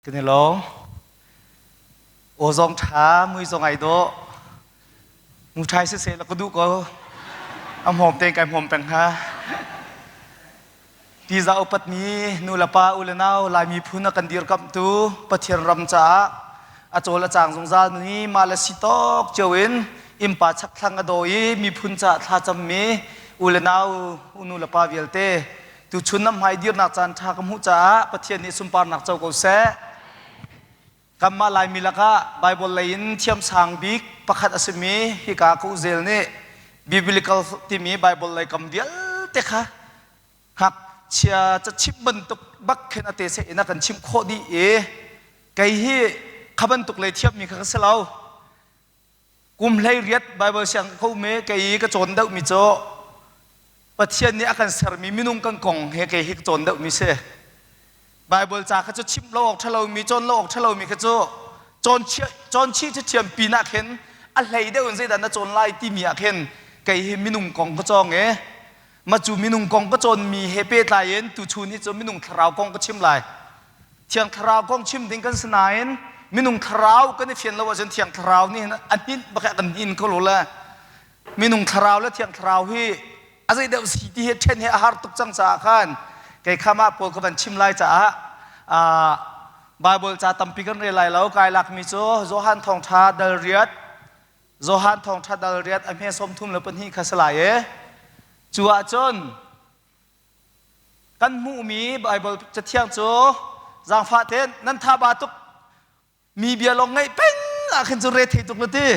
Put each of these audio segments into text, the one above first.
Kan i lawm. Aw zong ṭha, mui zong ai dawh. Muṭhai siseh la ka duh ko. A hmawm tein kai hmawm peng hnga. Tiza upatmi nu le pa u le nau Laimi phun a kan dirkamhtu Pathian ram caah a cawl a cang zungzal mi mah le si tawk cio in innpa chakthlang a daw i miphun caah thlacammi u le nau nu le pa vialte Tuchun na hmai dirnak caan ṭha ka hmuh caah Pathian nih sunparnak co ko seh. Kanmah Laimi lakah Baibal lei in thiamsang bik pakhat a simi hika ka uzel nih Biblical timi Baibal lei kam vialte kha ngakchia cachimh bantuk bak khin a te seh in a kan chimh khawh dih i kei hi kha bantuk lei thiammi kha ka si lo. Kum 18 Baibal siang ka um i kei i ka cawn deuhmi cu Pathian nih a kan sermi minung kan kong he kei hi ka cawn deuhmi si. Baibal ca kha cu chimh lo awk ṭhalomi, cawn lo awk ṭhalomi kha cu cawn cawn chih ṭhiam pin ah khin a hlei deuh in zeidah na cawn lai timi ah khin kei hi minung kong ka cawng i ma cu minung kong ka cawnmi he pehtlai in tuchun hi cu minung thlarau kong ka chim lai. Thiang Thlarau kong chim ding kan si nain minung thlarau kan i fian lo ahcun Thiang Thlarau nih hin a hninh bak a kan hnin kho lo le minung thlarau le Thiang Thlarau hi a zei deuh si ti hi ṭhen hi a har tuk cang caah khan kei kha mah pawl ka van chim lai caah Bible ca tampi kan rel lai lo kai lakmi cu Johan Thawngṭha dal riat Johan Thawngṭha dal riat a hme 32 kha si lai i cu ahcun Kan hmuhmi Baibal Cathiang cu zaangfah tein nan tha ba tuk mi bia lawng ngaih peng ah khin cu re thei tuk na ti.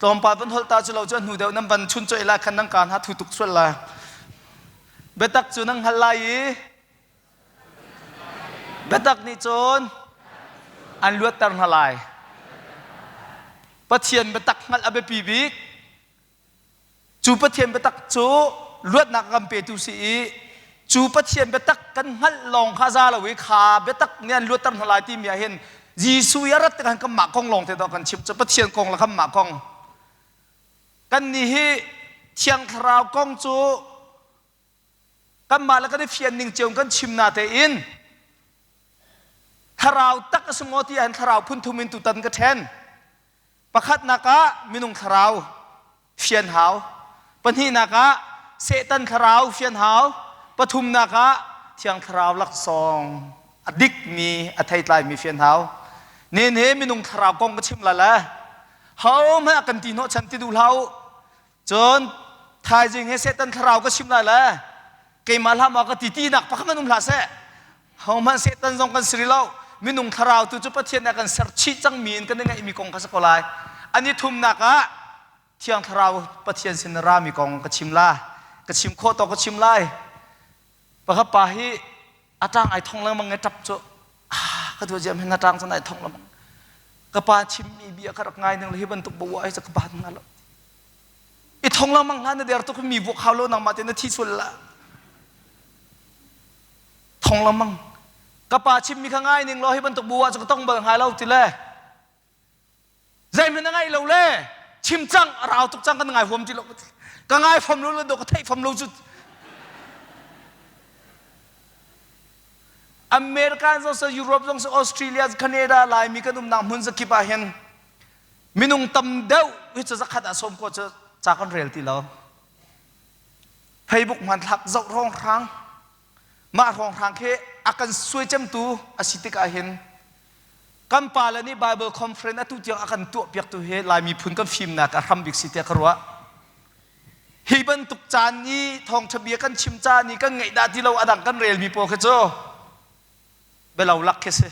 Tlawmpal van holh ta cu lo cu hnu deuh nan van chun coih lai khan nan kaan ha thu tuk sual lai. Biatak cu nan hngal lai i biatak nih cun an luatter hna lai. Pathian biatak hngalh a biapi bik. Cu Pathian biatak cu luatnak a kan petu si i cu Pathian biatak kan hngalh lawng kha za lo i kha biatak nih an luatter hna lai timi ah hin Jesuh i a rat tikah kanmah kong lawng te dawh kan chim cu Pathian kong le kanmah kong. Kannih hi Thiang Thlarau kong cu kanmah le kan i fian ning cio kan chim na tein thlarau tak a si maw ti ahhin thlarau phun thum in tutan ka ṭhen. Pakhatnak ah minung thlarau fian hau. Pahnihnak ah Satan thlarau fian hau. Pathumnak ah Thiang Thlarau laksawng a dikmi a theitlaimi fian hau. Nen he minung thlarau kong ka chim la le ho hmanh a kan ti hnawh chan ti duh hlah u. Cun thaizing he Satan thlarau ka chim lai le keimah hlah maw ka ti tinak pakhat hmanh um hlah seh. Hohmanh Satan zong kan si rih lo. Minung thlarau tu cu Pathian nih a kan ser chih cangmi in kan i ngaihmi kong kha si ko lai. An i thumnak ah Thiang Thlarau Pathian sin rami kong ka chim la. Ka chim khawh tawk ka chim lai. Pakhat pa hi a ṭang ai thong lengmang i ṭap cu ah ka tuah ziam hin a ṭang cun ai thong lengmang. Ka pa chimmi bia ka rak ngai ning le hi bantuk bo ai cu ka ban nga lo. I thong lengmang hlan na der tuk mi vuak hau lo nangmah te na thi sual la. Thong lengmang. Ka pa chimmi kha ngai ning law hi bantuk bu ah cu ka tong bal hnga lo ti le zeihmanh na ngaih lo le chim cang a rau tuk cang kan ngai huam ti lo ka ngai fam lo le do ka theih fam lo cu American zong sa Europe zong sa Australia Canada Laimi kan umnak hmun zakip ah hin minung tam deuh hi cu zakhat ah sawm ko cu ca kan rel ti lo Facebook hmanthlak zoh rong hrang mah hrawnghrang khi a kan suaicemtu a si tikah hin kan pale nih Bible conference atu tiang a kan tuahpiaktu hi Lai miphun kan fimnak a hram bik si tiah ka ruah. Hi bantuk caan i thawngṭha bia kan chim caan i kan ngeih dah ti lo a dang kan relmi pawl khi cu bialo lak khi si.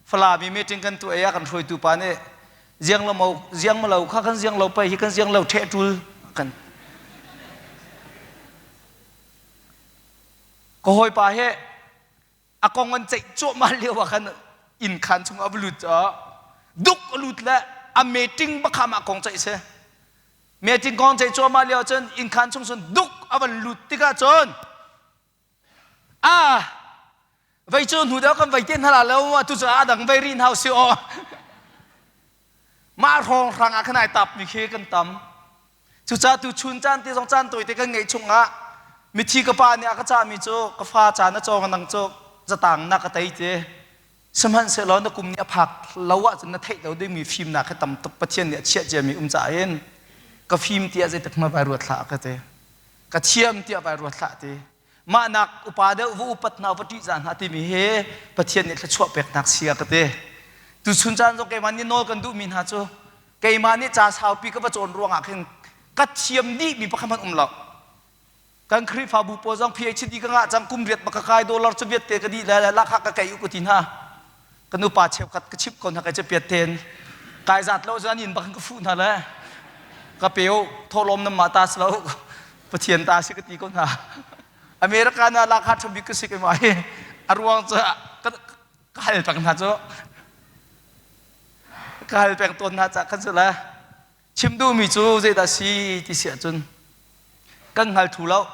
Falami meeting kan tuah i a kan hruaitu pa nih ziang lo ziang malo kha kan ziang lo pai hi kan ziang lo ṭheh ṭul kan Ka hawipa he a kong an ceih cuahmah lio ah khan inn khaan chung a va lut caah duk a lut le a meeting bak kha mah kong ceih si. Meeting kong ceih cuahmah lio cun inn khaan chung cun duk a van lut tikah cun ah vei cu hnu deuh kan vei te hna la lo tu cu a dang vei rih hna si aw mah hrawng hrang ah khan ai tap mi khi kan tam Cucaah tu chun caan te zong caan tawite kan ngeih chungah mithi ka pa nih a ka cahmi cu ka fa caan a cawng nang cu zatang na ka tei te. Sihmanhsehlaw na kum nih a phak lo ahcun na theih lo dingmi fimnak hi tam tuk Pathian nih a chiah ciami um caah hin ka fim tiah zeitik hmanh vai ruat hlah ka ti. Ka thiam tiah vai ruat hlah ti. Mah nak upa deuh va upat hna va ṭihzah hna timi hi Pathian nih thluachuah peknak si a ka ti. Tuchun caan zong keimah nih nawl kan duhmi hna cu keimah nih ca saupi ka va cawn ruangah khin ka thiam dihmi pakhat hmanh um lo. Kan Khrihfabu pawl zong PhD ka ngah cang kum riat ma ka kai dollar cu viatte ka dih le lakha ka kai u ka ti hna. Ka nupa cheukhat ka chimh ko hna kai capiat ten kai zat lo cun an inn bak in ka fuh hna le ka pe u thawhlawm nan mah ta si lo Pathian ta si ka ti ko hna. America na lakha ṭhabik ka si keimah hi a ruang cu ka ka hal peng hna cu ka hal peng tawn hna ca khan cu le Chim duhmi cu zeidah si ti si ahcun kan hngal thu lo.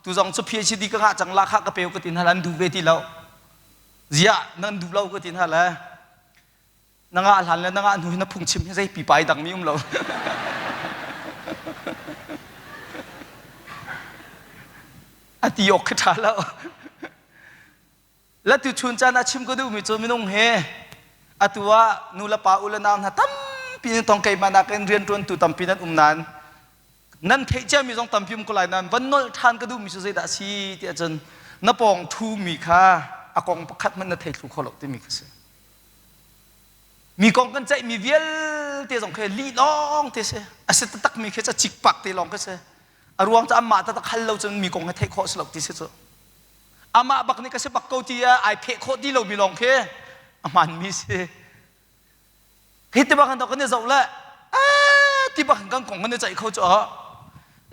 Tu zong cu PhD ka ngah cang la kha ka peu ka ti hna an duh ve ti lo. Ziah nan duh lo ka ti hna le na ngah hlan le na ngah hnu hi na phungchim hi zei pipa i dangmi um lo. A ti awk khi ṭha lo. La tuchun caan ah chim ka duhmi cu minung he atu ah nu le pa u le nau hna tampi in tong keimah nakin rianṭuantu tampi nan um nain nan theih ciami zong tampi um ko lai nain van nolh ṭhan ka duhmi cu zeidah a si tiah cun na pawng ṭhumi kha a kong pakhat hmanh na thei thlu kho lo timi kha si. Mi kong kan ceihmi vialte zong khi lih lawng te si. A si taktakmi khi ca cikpak te lawng khi si. A ruang cu anmah taktak hal lo cun mi kong he theih khawh si lo ti si cu. Amah bak nih ka si bak ko ti ah ai pheh khawh ti lomi lawng khi a hmaanmi si. Hi ti bak kan i zoh le ti bak kan kong kan i ceih kho cu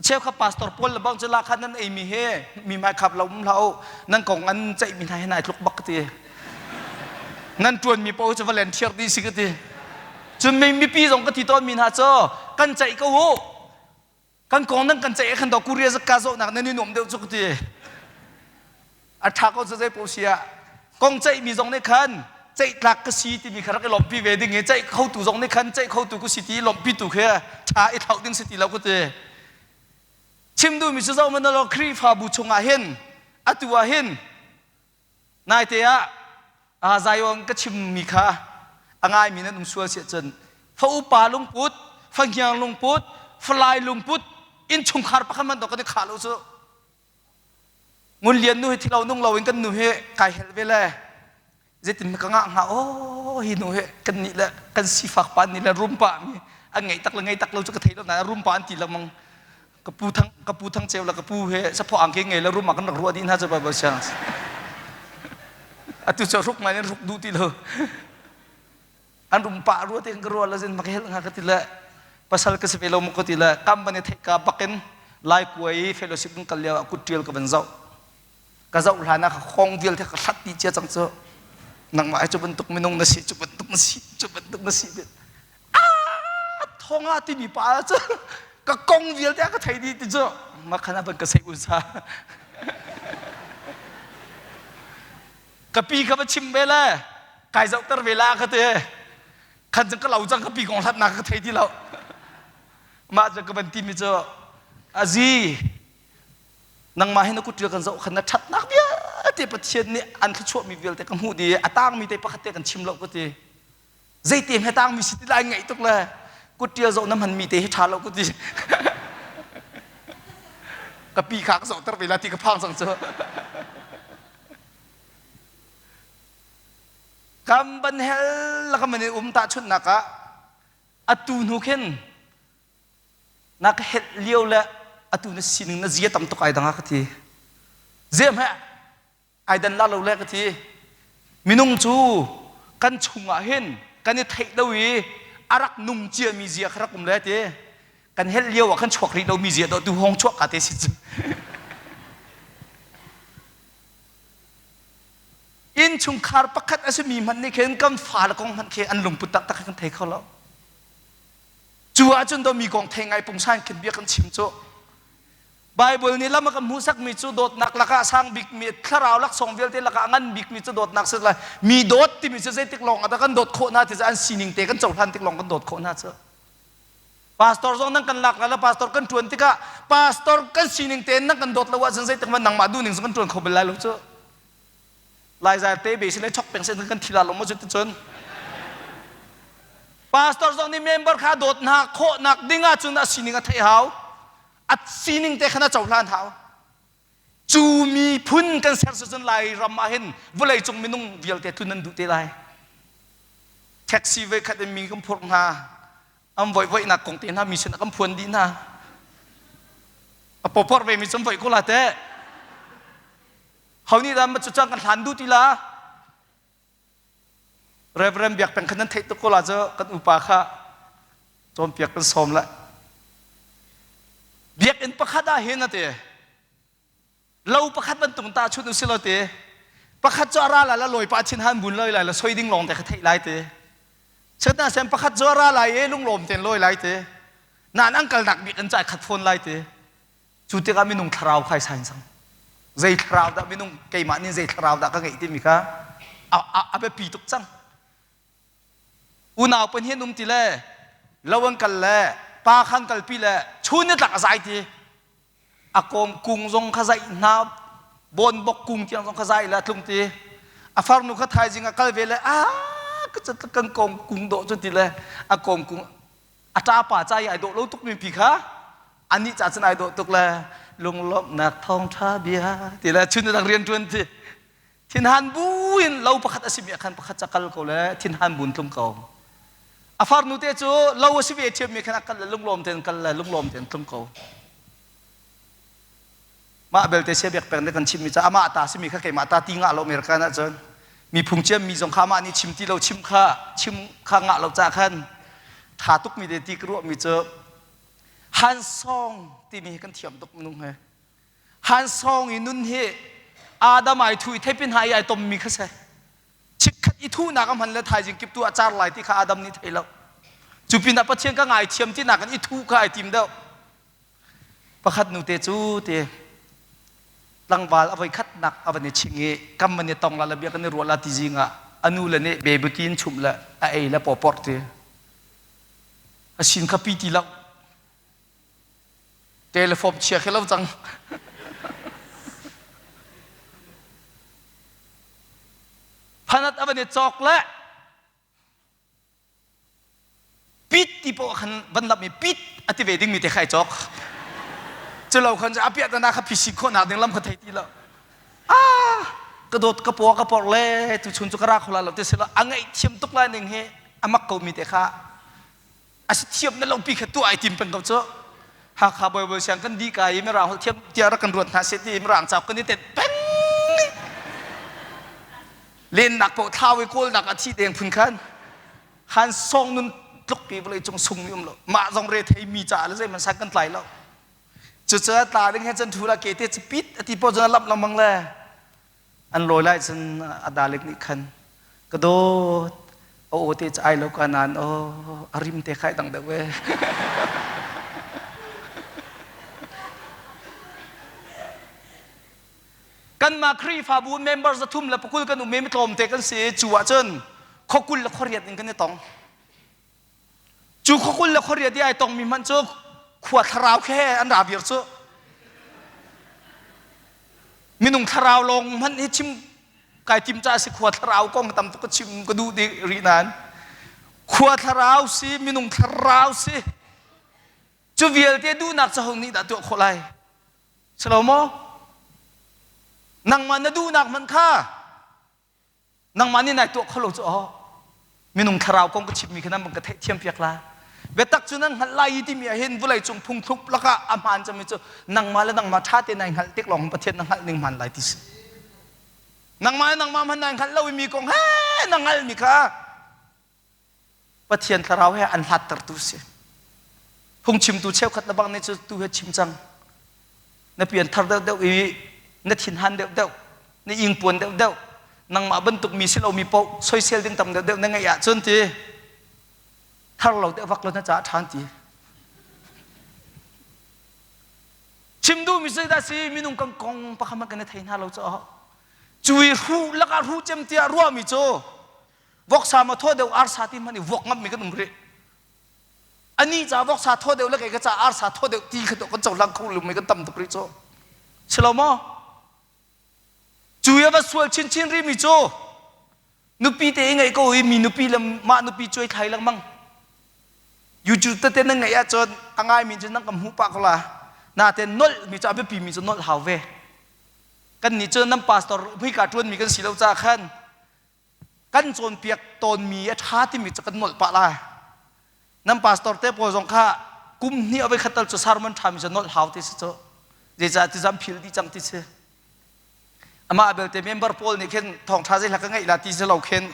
cheukhat pastor pawl le bang cu lakhat nan eimi he mi hmai khap lo um hlah u nan kong an ceihmi hna he nai tluk bak ka ti nan ṭuanmi paoh cu va len thiar dih si ka ti cun mipi zong ka ti tawnmi hna cu kan ceih ko u Kan kong nan kan ceih khan do Korea zakka zawhnak nan i nuam deuh cu ka ti. A ṭha ko cu zei paoh si ah kong ceihmi zong nih khan ceih tlak ka si timi kha rak i lawmhpi ve ding i ceih khotu zong nih khan ceih khotu ka si ti lawmhpi tu khi ṭha i thlauh ding si ti lo ka ti. Chim duhmi cu zoh hmanh law Khrihfabu chungah hin atu ah hin Naite ah Zion ka chimmi kha a ngaimi nan um sual si ahcun fa upa lungput, fa hniang lungput, falai lungput, innchungkhar pakhat hmanh kan i khah lo cu. Ngun Lian nu hi thilo nung lo in kan nu hi kai helh ve le zeitin ka ngah hnga aw hi nu hi kan nih le kan sifak pa nih le rum pa mi an ngeih tak le ngei tak lo cu ka thei lo nain rum pa an ti lengmang ka pu thang ka pu thang ceu le ka pu he saphaw angki ngei le rum ah kan rak ruah dih hna cu Bible siang atu cu ruk ngai in ruk duh ti lo an rum pa rua te kan ka ruah la zin mak hel nga ka ti le pasal ka si ve lo mu ka ti le kam ban i theih ka bakin lai kuai fellowship kan kal lio ah kut tial ka van zoh ka zoh hlan ah ka khong vialte ka hlat dih cia cang cu nangmah hi cu bantuk minung na si cu bantuk na si cu bantuk na si thong ah timi pa cu ka kong vialte a ka thei dih ti cu makhan a van ka sei unsa ka pi kha va chim ve le kai zohter ve la ka ti khan cang ka lo cang ka pi kong hlatnak ka thei ti lo mah cu ka van timi cu azi nangmah hi na kut kan zoh khan na ṭhatnak vialte Pathian nih an thluachuahmi vialte ka hmuh dih a tangmi te pakhat te kan chim lo ka ti Zeite hme tangmi si ti lai ngaih tuk le kutṭial zoh na hmanmi te hi ṭha lo ka ti. Ka pi kha ka zohter ve la ti ka phang cang cu. Kam ban hel la ka man in um tahchunhnak ah atu hnu khin na ka helh lio le atu na sining na zia tam tuk ai dang ah ka ti. Zem he ai dan la lo le ka ti minung cu kan chungah hin kan i theih lo i a rak nung ciami zia kha rak um le ti kan helh lio ah kan chuak rih lomi zia dawh tu hong chuak ka te si cu innchungkhar pakhat a simi hmanh nih khin kan fale kong hmanh khi an lungput taktak kan thei kho lo cu ahcun do mi kong thei ngai pungsan khin bia kan chim cu Baibal nih lam a kan hmuhsakmi cu dawtnak lakah sang bikmi thlarau laksawng vialte lakah a ngan bikmi cu dawtnak si lai. Mi dawt timi cu zeitik lawng ah dah kan dawt khawh hna ti cu an sining te kan cohlan tik lawng kan dawt khawh hna cu. Pastor zong nan kan lak lai lo pastor kan ṭuan tikah pastor kan sining tein nan kan dawt lo ahcun zeitik hmanh nangmah duhning cu kan ṭuan kho bal lai lo cu. Laizai te be sile chok peng sen kan thila lo mo cun. Pastor zong nih member kha dawt hna khawhnak ding ahcun a sining a theih hau. A sining te khan a cohlan hau. Cu miphun kan ser cun Lai ram ah hin vawlei cung minung vialte tlun an duh te lai. Taxi voi khat in mi kan phurh hna. An voi voihnak kong te hna mi sin ah kan phuan dih hna. A pawpawr ve mi cun voih ko la teh. Ho nih dah cu cang kan hlan duh ti la? Reverend Biak Peng khan nan theih tuk ko la cu kan upa kha cawnpiak kan sawm la. Biakinn pakhat ah hin a ti. Lo pakhat bantuk ta chut usih law ti. Pakhat cu a ra lai la lawi pa thin han bun loi lai la soi ding lawng te kha theih lai ti. Chet sen pakhat cu a ra lai i lunglawm ten lawi lai ti. Nan an kalnak bik an cai khat fawn lai ti. Cu tikah minung thlarau kha ai sain cang. Zei thlarau dah minung keimah nih zei thlarau dah ka ngeih timi kha a, a, a biapi tuk cang. Unau pan hin um ti le lo an kal le pa khan kalpi le chun ni tlak a zai ti. A kawm kung zong kha zaih hna bawn bok kung tiang zong kha zai le a tlung ti. A farnu kha thaizing a kal ve le a ka kan kawm kung dawh cu ti le a kawm kung a ṭapa ca i ai dawh lo tukmi pi kha anih ca cun ai dawh tuk le lunglawmhnak thawngṭha bia ti le chun dang rian ṭuan ti thinhan buin lo pakhat a simi ah khan pakhat ca kal ko le thinhan bun tlung ko a farnu te cu lo a si ve ṭhiammi khan a kal le lunglawm tein kal le lunglawm tein tlung ko Mah belte sia biak peng nih kan chimmi cu amah ta simi kha keimah ta ti ngah lo American ahcun mi phungciam mi zong kha amah nih chim ti lo chim kha chim kha ngah lo ca khan tha tuk mi te ti ka ruah mi cu Han Song timi hi kan thiam tuk minung he Han Song i nun hi Adam ai thu i thepin ha i ai tom mi kha se chikkhat i thunak a hman le thaizing kip tu a car lai ti kha Adam nih thei lo cu pinah Pathian ka ngai thiam ti nak in i thu kha ai tim deuh Pakhat nute cu ti tlangval a voikhatnak a van i ching i kam an i tong la le bia kan i ruah la ti zing ah a nu le nih bebuti in chumh le a ei le pawpawrh ti a sin kha pi ti lo telephone chia khi lo cang phanat a van i cawk le Pit ti poah khan van lamh i pit a ti ve dingmi te kha ai cawk. Culo khan a piahtana kha phisi khawhnak ding lam kha thei ti lo. Ah, ka dawt ka paw ka porh le tuchun cu ka ra kho la lo ti silo a ngaih thiam tuk lai ning hi a mak ko mi te kha a si thiam na lo pi kha tuah ai tim peng ko cu. Hakha Baibal siang kan di ka i mirang holh thiam tiah rak kan ruat hna seh ti mirang cauk kan i tet peng. Lennak paoh thlau i kawlnak a thi deng phun khan han song nun tluk pi vawlei cung sung mi um lo mah zong re thei mi caah le zeihmanh san kan tlai lo cucaah tla ding he cun thu la ke te cu pit a ti paoh cun a lamh lengmang le an lawi lai cun a dalik nih khan ka dawt a aw te cu ai lo ka nan aw a rim te khai dang deuh ve Kanmah Khrihfabu member 300 le pakul kan um i tlawmte kan si i cu ahcun khuakul le khuariat in kan i tong. Cu khuakul le khuariat i ai tongmi hmanh cu khua thlarau khe an ra vir cu. Minung thlarau lawng hmanh hi chim kai tim ca si khua thlarau kong tam tuk ka chim ka duh rih nain khua thlarau si minung thlarau si cu vialte duhnak cu ho nih dah tuah khawh lai Si lo maw? Nangmah na duhnak hmanh kha nangmah nih nai tuah kho lo cu aw. Minung thlarau kong ka chimmi kha nan ka theihthiam piak la. Biatak cu nan hngalh lai i timi ah hin vawlei cung phungthluk lakah a hmaan cemmi cu nangmah le nangmah ṭha tein nai hngalh tik lawng Pathian na hngalh ning hmaan lai ti si. Nangmah le nangmah hmanh nai hngalh lo i mi kong he na hngalmi kha Pathian thlarau he an hlattertu si. Phungchimtu cheukhat le bang nih cu tu he chim cang. Na pian thar deuhdeuh i na thinhan deuhdeuh, na ingpuan deuhdeuh, nangmah bantuk mi si lomi paoh soisel ding tam deuhdeuh na ngeih ahcun ti thar lo deuh vak lo na caah ṭhan ti. Chim duhmi zeidah si minung kan kong pakhat hmanh kan i thei hna lo caah cu i hruh lakah hruh cem tiah ruahmi cu Voksa ma thaw deuh arsa ti hmanh i vuak ngammi kan um rih. Ani ca voksa thaw deuh le kei ka ca arsa thaw deuh ti kha kan cohlang kho lumi kan tam tuk rih cu. Si lo maw? Cu i a va sual chinchin rihmi cu nupi te i ngeih ko i mi nupi le mah nupi cuai thlai lengmang. YouTube tete nan ngeih ahcun a ngaimi cu nan kan hmuh pah ko la. Natein nolh mi cu a biapi mi cu nolh hau ve. Kan nih cu nan pastor muika ṭuanmi kan si lo caah khan kan cawnpiak tawnmi a ṭha timi cu kan nolh pah lai. Nan pastor te pawl zong kha kum hnih a voi khat tal cu sermon ṭhami cu nolh hau ti si cu. Zeicah ti zam phil dih cang ti si. Amah belte member pawl nih khin thawngṭha zei hla ka ngeih la ti si lo khin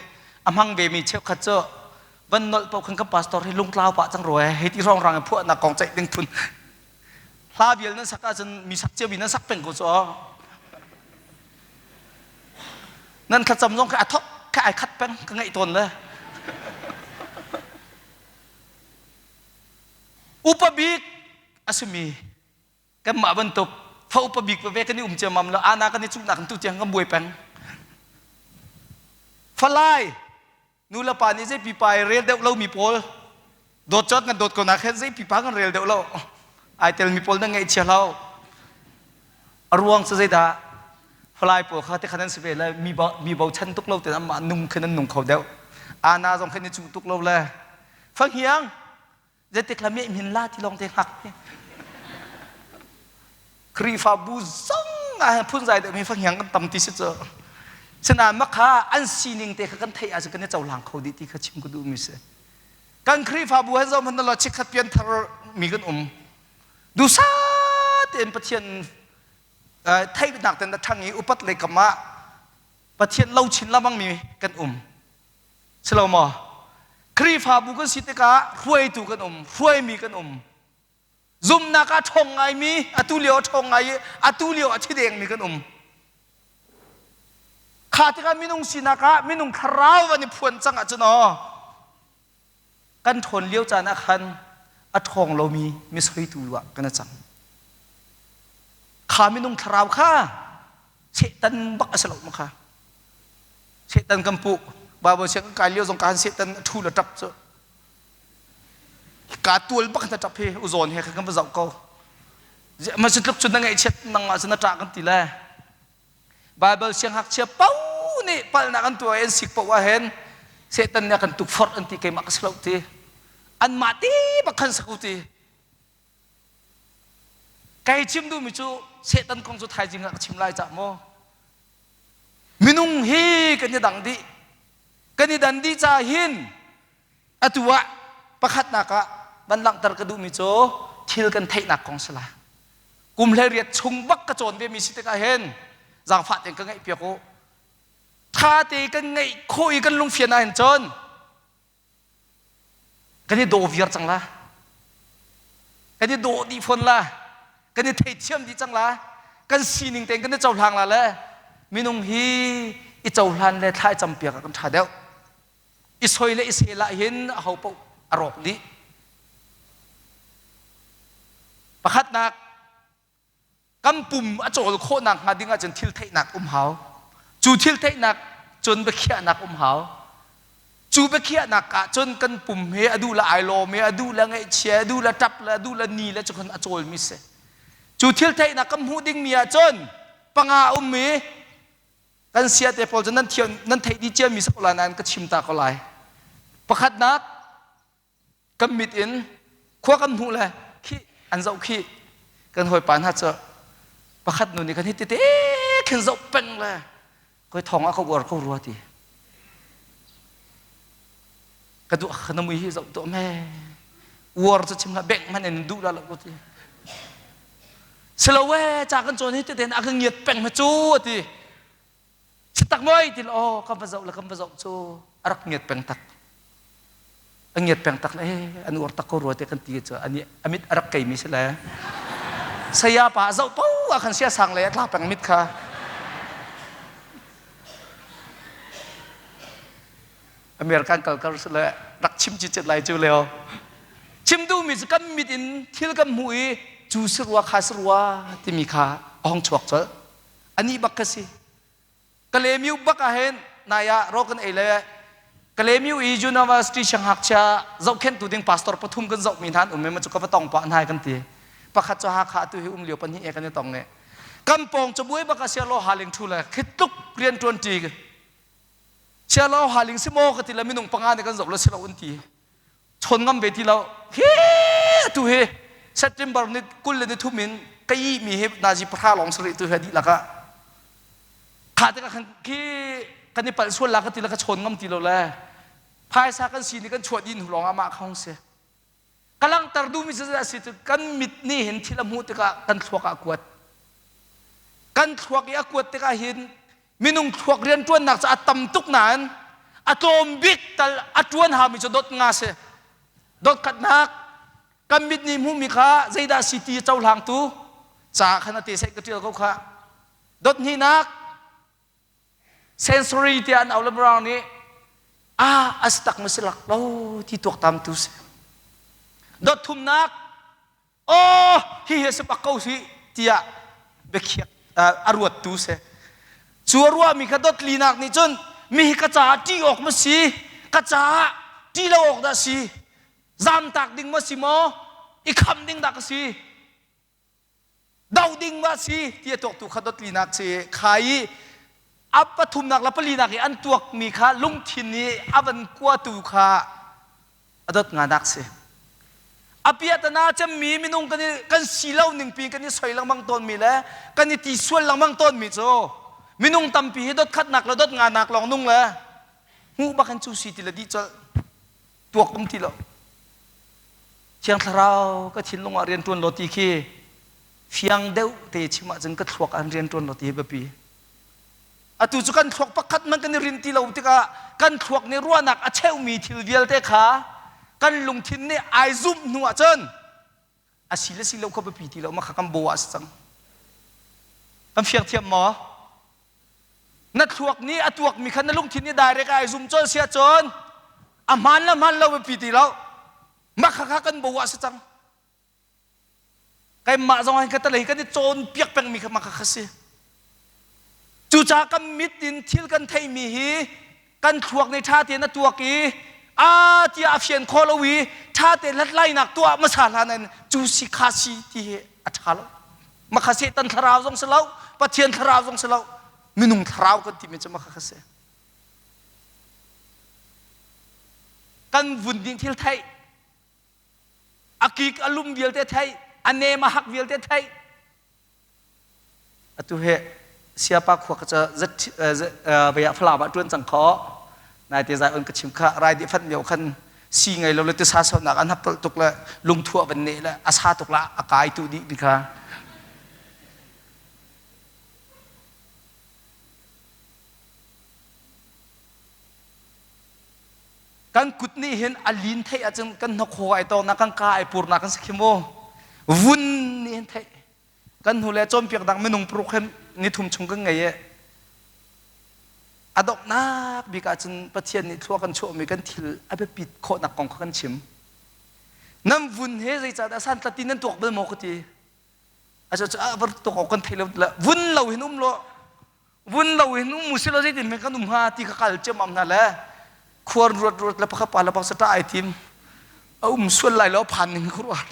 a hmang vemi cheukhat cu van nolh paoh khin kan pastor hi lungtlau pah cang rua hei ti hrawng rang in phuahnak kong ceih ding phun hla vial nan sak ahcun mi sak cio mi nan sak peng ko cu nan thlacam zong kha a thok kha ai khat peng ka ngaih tawn le upa bik a simi kanmah bantuk fa upa bik veve kan i um ciammam lo ana kan i cuhnak in tu tiang kan buai peng falai nu le pa nih zei pipa i rel deuh lomi pawl dawt cawt kan dawt ko nak khin zei pipa kan rel deuh lo ai telmi pawl nan ngaihchia hlah a ruang cu zeidah falai pawl kha te khan an si ve le mi mi bochan tuk lo ten amah nung khin an nung kho deuh ana zong khin i cuh tuk lo le fanghiang zeitik la meh la ti lawng te hngak Khrihfabu zong ah phunzai deuh mi fanghiang kan tam ti si cu sinain makha an sining te kha kan theih ahcun kan i cohlang kho dih ti kha chim ka duh mi si kan Khrihfabu han zoh hmanh law chikkhat pianthar mi kan um dusa tein Pathian theihnak ten a ṭhang i upat lei kam ah Pathian lo chin lamang mi kan um Si lo maw? Khrihfabu kan si tikah hruaitu kan um, hruaimi kan um. Zumnak ah ṭhawng ngaimi, atu lio a ṭhawng ngai i atu lio a thi dengmi kan um. Kha tikah minung sinak ah minung thlarau an i phuan cang ahcun aw kan ṭhawn lio caan ah khan a ṭhawng lomi misoitu ah kan i cang. Kha minung thlarau kha Satan bak a si lo ma kha. Satan kan puh. Bible siang kan kai lio zong kan Satan a ṭhu le ṭap cu. Ka tual bak na ṭap hi u zawn he kan va zoh ko. Ma si tluk cun na ngaihchiat nangmah cun na ṭah kan ti le. Bible siang ngakchia pau nih palhnak an tuah i an sik paoh ah hin Satan nih a kan tukforh an ti keimah ka si lo ti. Anmah ti bak khan sak u ti. Kei chim duhmi cu Satan kong cu thaizing ah ka chim lai cah maw? Minung hi kan i dang dih. Kan i dan dih ca hin atu ah pakhatnak ah van langhter ka duhmi cu thil kan theihnak kong si lai. Kum 18 chung bak ka cawn vemi si tikah hin zaangfah tein ka ngaih piak u. Tha te kan ngeih khawh i kan lungfian ahhin cun Kan i daw viar cang la. Kan i dawh dih fawn la. Kan i theithiam dih cang la. Kan sining tein kan i cohlang la le minung hi i cohlan le thla i campiak ah kan ṭha deuh. I soi le i sel ah hin aho paoh a rawk dih. Pakhatnak kan pum a cawl khawhnak hnga ding ahcun thil theihnak um hau. Cu thil theihnak cun biakhiahnak um hau. Cu biakhiahnak ah cun kan pum he a duh le ai lawm i a duh le ngaihchia, a duh le ṭap le a duh le ni le cu khan a cawlmi si. Cu thil theihnak kan hmuh dingmi ah cun panga um i kan sia te pawl cu nan thiam nan theih dih ciami si ko lai nain ka chim ta ko lai. Pakhatnak kan mit in khua kan hmuh le khi an zoh khi kan hawipa hna cu pakhat nu nih kan hi tete khin zoh peng le koi thong ah ka uar ko rua ti ka duh ka mui hi zoh tuah me uar cu chim hlah beng hmanh in duh la lo ko ti silo we ca kan cawn hi tete a ka ngiat peng ma cu ati Si tak moi ti aw kan va zoh le kan va zoh cu a rak ngiat peng tak. A ngiat peng tak le an uar tak ko rua te kan ti cu ani a mit a rak keimi si le. Saya pa zoh po ah khan sia sang le a tla peng mit kha. American kalkar si le rak chim ci cet lai cu leo. Chim duhmi cu kan mit in thil kan hmuh i cu si rua kha si rua timi kha a hong chuak colh. Anih bak ka si. Kalemiu bak ah hin nai ah raw kan ei le Kalemiu i University siangngakchia zohkhenhtu ding pastor pathum kan zohmi hna an um i cu ka va tong pah hna kan ti. Pakhat cu Hakha atu hi um lio pahnih e kan i tong e. Kan pawng cabuai bak ah sialo haling ṭhu le khi tluk rian ṭuan ṭi sialo haling si maw ka ti le minung panga nih kan zoh le si lo an ti. Chawn ngam ve ti lo. Hi tu hi September ni 20 le ni thum in ka ih mi hi nazi pahra lawng sarih tu hi dihlak ah kha tikah khan khi kan i palh sual la ka ti le ka chawn ngam ti lo le phaisa kan si ni kan chuah dih hnu lawng ah mah kha hung si. Ka langhter duhmi cu a si cu kan mit nih hin thil a hmuh tikah kan thluak ah a kuat. Kan thluak i a kuat tikah hin minung thluak rianṭuannak cu a tam tuk nain a tlawm bik tal a ṭuan haumi cu dot nga si. Dot khatnak kan mit nih hmuhmi kha zeidah si ti cohlangtu ca khan a te seh ka ṭial ko kha. Dot hnihnak Sensory tiah an auh le Mirang nih ah a si tak maw si lak lo ti tuaktam tu si. Dot thumnak aw hi hi a si bak ko si tiah biakhiak a ruat tu si. Cu a ruahmi kha dot linak nih cun mi hi ka caah ṭih awk maw si ka caah ṭih lo awk dah si zamtak ding maw si maw i kham ding dah ka si do ding ma si ti a tuaktu kha dotlinak si kha i a pathumnak le palinak i an tuakmi kha lungthin i a van kuatu kha a dot nganak si a piahtana cemmi minung kan i kan si lo ning pi kan i soi lengmang tawnmi le kan i ti sual lengmang tawnmi cu minung tampi hi dot khatnak le dot nganak lawng nung le hmuh bak in cu si ti le dih colh tuak um ti lo Thiang Thlarau ka thinlung ah rian ṭuan law ti khi fiang deuh te chim ahcun ka thluak ah rian ṭuan law ti hi biapi. Atu cu kan thluak pakhat man kan i rin ti lo tikah kan thluak nih ruahnak a cheumi thil vialte kha kan lungthin nih ai zumh hnu ahcun a si le si lo kha biapi ti lo mah kha kan bo ah a si cang. Kan fiang thiam maw? Na thluak nih a tuakmi kha na lungthin nih direct ai zum colh si ahcun a hmaan le hmaan lo biapi ti lo. Mah kha kha kan bo ah si cang. Keimah zong hin ka talei kan i cawnpiak pengmi kha mah kha kha si. Cucaah kan mit in thil kan theihmi hi kan thluak nih ṭha tein a tuak i a tiah a fian khawh lo i ṭha tein hlathlainak tuah hmasa hlan in cu si kha si ti hi a ṭha lo. Makha Satan thlarau zong si lo, Pathian thlarau zong si lo, minung thlarau kan timi cu makha kha si. Kan vun ding thil theih, a kik a lum vialte theih, a nem a hak vialte theih. Atu he siapa khua ka ca zat vei ah Falam ah ṭuan cang kho. Naite zai on ka chim kha rai di fat mio khan si ngei lo le tisa sonak an hap tuk le lungthuah van ne le a sa tuk la a kai tu dih ni kha. Kan kut nih hin a lin theih ahcun kan hnokhaw ai tawk na kan ka ai pur na kan si khi mu. Vun nih hin theih kan hnu le cawnpiak dang minung paruk he ni thum chung kan ngei i a donghnak bik ahcun Pathian nih thlua kan chuahmi kan thil a biapit khawhnak kong kha kan chim. Nan vun he zeicahdah santlat ti nan tuak bal maw ka ti. A cu a var tuak awk kan thei lo vun lo hin um lo vun lo hin um usih law zeitin men kan um hnga ti kha kal ciammam hna le khuar ruat ruat le pakhat pa le pakhat ṭah ai tim a um sual lai lo phan ning ka ruat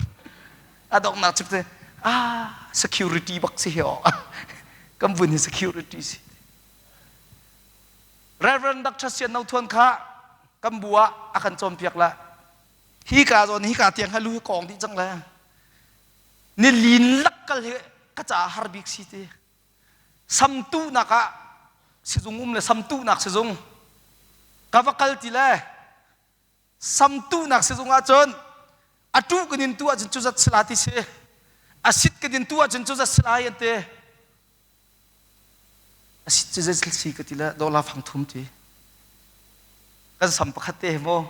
a donghnak chip te ah security bak si hi aw kan vun hi security si Reverend Dr. Sian No Thuan kha kan bu ah a kan cawnpiak la hi ka zawn hi ka tiang ha lu hi kong dih cang le ni lin lak kal hi ka caah har bik si ti Samtuhnak ah sizung um le samtuhnak sizung ka va kal ti le samtuhnak sizung ahcun a tuh kan in tu ahcun cu zat sila ti si a sit kan in tu ahcun cu zat sila an ti a sit cu zei si ka ti le dollar fang thum ti kan sam pakhat te he maw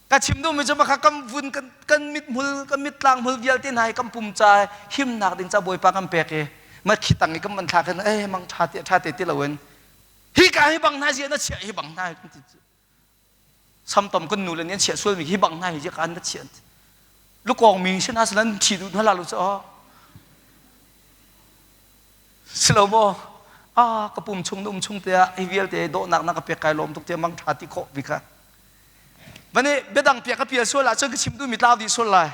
Ka chim duhmi cu makha kan vun kan, kan mithmul kan mittlang hmul vialte hna hi kan pum ca himnak ding ca Bawipa kan pek i ma khi tang i kan man thlak hin eh mang tha te tha te ti loin hi ka hi bang hna zia na chiah hi bang hna hi kan ti samtom kan nu le nih an chiah sualmi hi bang hna hi zia kan na chiah lukong mi sin aslan thi duh hna la lu cho Si lo maw? Ah, ka pum chung na um chung tiah hi vialte dawhnak na ka pek kai lawm tuk tiah mang ṭha ti khawh mi kha. Vani biadang piak ka pial sual ahcun ka chim duhmi tlau dih sual lai.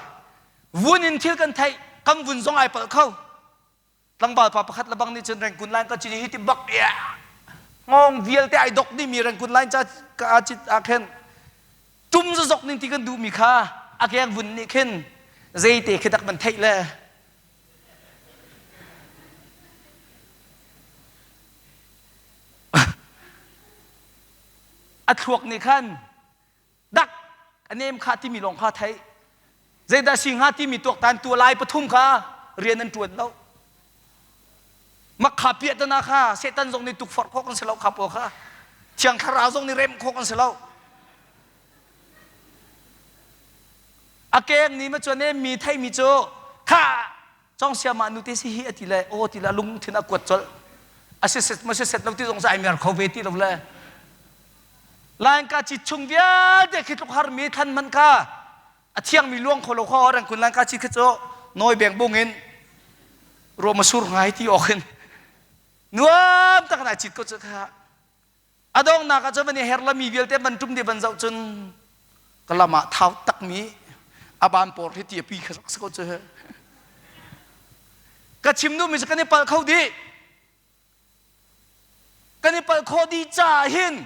Vun in thil kan theih, kan vun zong ai palh kho. Tlangval pa pakhat lebang nih cun Rengkun line ka cin hi ti bak ia ngong vialte ai dok dih mi Rengkun line ca ka cit ah khin tum zazok ning ti kan duh mi kha a keng vun nih khin zeite khi dak man theih le a thluak nih khan dak a nem kha timi lawng kha theih zeidah si hnga timi tuaktan tu lai pathum kha rian an ṭuan lo makha piahtana kha Satan zong nih tukforh khawh kan si lo kha pawl kha thiang thlarau zong nih remh khawh kan si lo a keng ni ma chuan mi thei mi cu kha cong siama nu te si hi ati le aw ti le lungthin a kuat colh a si set ma si set lo ti zong ai mer kho ve ti lo le Lainka ci chung vialte khi tluk harmi thlan hmanh kha a thiangmi luang kho lo kho reng kun lainka ci khi cu nawi beng bung in ruah sur ngai ti awk in nuam tak nai cit ko cu kha a dongnak ah cun van i her lami vialte van tum di van zoh cun ka lam ah thau takmi a ban por hi ti a pi kha rak si ko cu ka chim duhmi cu kan i palh kho dih Kan i palh khawh dih caah hin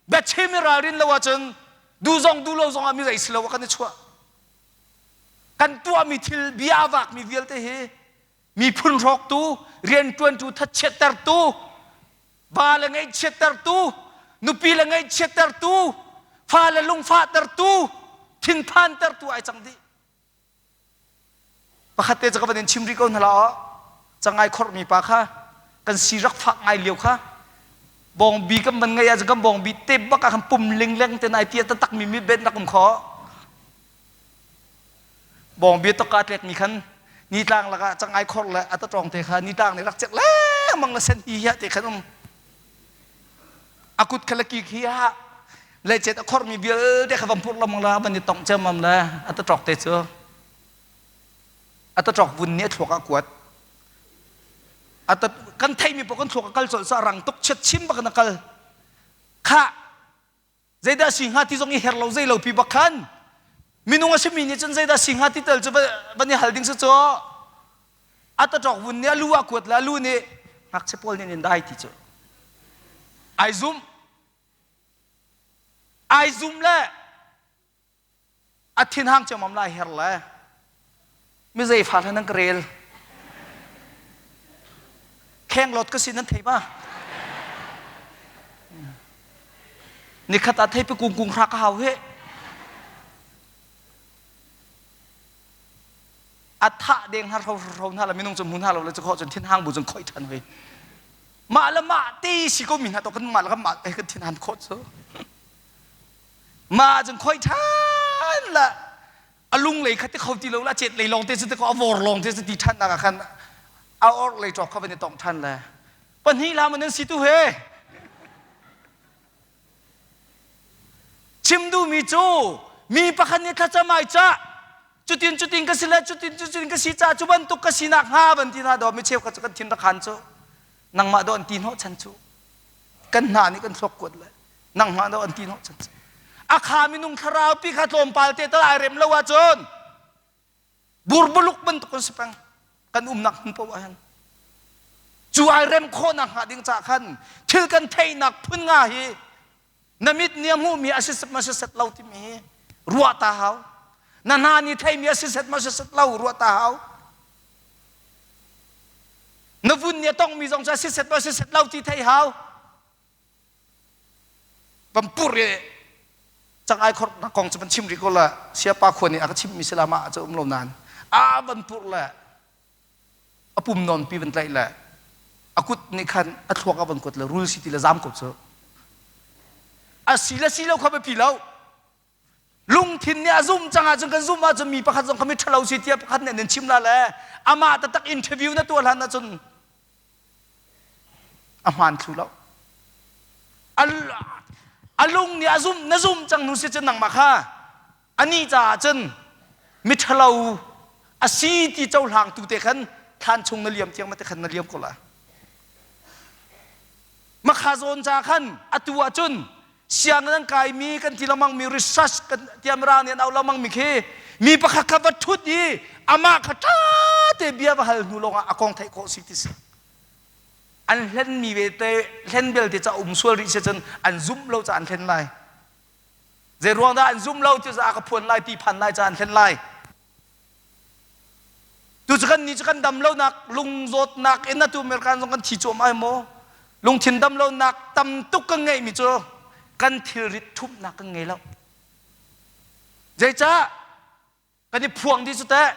biachim i ralrin lo ahcun duh zong duh lo zong ah mi zei si lo ah kan i chuah. Kan tuahmi thil bia a vakmi vialte hi miphun hrawktu, rianṭuantu thatchiattertu, va le ngaihchiattertu, nupi le ngaihchiattertu, fa le lungfahtertu, thinphantertu ai cang dih. Pakhat te cu ka van in chim rih ko hna la aw. Cangai khorhmi pa kha kan si rak fak ngai lio kha bawngbi kan van ngeih ahcun kan bawngbi te bak ah khan pum lingleng te nai tia taktak mi mi ben rak um kho. Bawngbi tokka tlekmi khan nitlang lakah cangai khorh le a tatawng te kha nitlang nih rak cek lengmang le sen hi hiah te khan um. A kut kha le ki khi ah leicet a khormi vialte kha van phurh lengmang la van i tongh ciammam le a taṭawk te cu a taṭawk vun nih a thluak ah kuat a kan theimi paoh kan thluak a kal colh cu a rang tuk chiat chim bak in a kal khah zeidah si hnga ti zong i her lo zei lo pi bak khan minung a simi nih cun zeidah si hnga ti tel cu van i hal ding si cu a taṭawk vun nih a lu ah kuat le a lu nih ngakchia pawl nih in dai ti cu ai zum Ai zum le a thinhang ciammam lai her le mi zei fa hlan nan ka rel. Khenglawt ka si nan thei ma? Nikhat ah thei pe kung kung hra ka hau he. A thah deng har ro ro hna la minung cu hmu hna lo le cu khawh cun thinhang bu cun khoi than hoi. Mah le mah ti si ko mi hna to kan mah le kan mah kan thin han khawh cu mah cun khoi ṭhan la a lung lei kha ti kho ti lo la cet lei lawng te cu ti ko a vor lawng te cu ti ṭhan nak ah khan a or lei ṭawk kha van i tong ṭhan le pahnih la man nan si tu he chim duhmi cu mi pakhat nih thlacam ai cah cutin cutin ka si le cutin cutin ka si ca cu bantuk ka sinak hnga van ti hna daw mi cheukhat cu kan thin rak han cu nangmah daw an ti hnawh chan cu kan hna nih kan thluak kuat le nangmah daw an ti hnawh chan cu a kha minung thlarau pi kha tlawmpal te tal ai rem lo ahcun burbuluk bantuk kan si peng kan umnak hmun paoh ah hin cu ai rem khawhnak hnga ding ca khan thil kan theihnak phun nga hi na mit nih a hmuhmi a si set ma si set lo timi hi ruah ta hau na hna nih theimi a si set ma si set lo ruah ta hau na vun nih a tongmi zong cu a si set ma si set lo ti thei hau pampur i cangai khornak kong cu van chim rih ko la siapa khua nih a ka chimmi si la mah cu um lo nain a van pur le a pum nawn pi van tlaih le a kut nih khan a thluak a van kuat le rul si ti le zam ko cu a si le si lo kha biapi lo lungthin nih a zum cang ahcun kan zum ahcun mi pakhat zong kha mi ṭhalo si tiah pakhat nih nan chim la le amah taktak interview na tuah hlan ahcun a hmaan thlu lo a lung nih a zum na zum cang hnu si cun nangmah kha anih caah cun miṭhalo a si ti cohlangtu te khan thlan chung na liam tiang ma te khan na liam ko la makha zawn ca khan atu ah cun sianginn an kaimi kan ti lengmang mi research kan tiamra nih an auh lengmang mi khi mi pakhat kha va ṭhut i amah kha ṭha. Vialte bia va hal hnu lawngah a kong theih khawh si ti si. An hlenmi ve te hlen belte ca um sual rih si cun an zumh lo ca an hlen lai. Zei ruang dah an zumh lo ti ca ka phuan lai ti phan lai ca an hlen lai. Tu cu kan ni cu kan dam lonak lungzawtnak in atu American zong kan thi cuahmah ai maw? Lungthin dam lonak tam tuk kan ngeihmi cu kan thilrit ṭhumhnak kan ngei lo. Zeicah kan i phuang dih cu teh?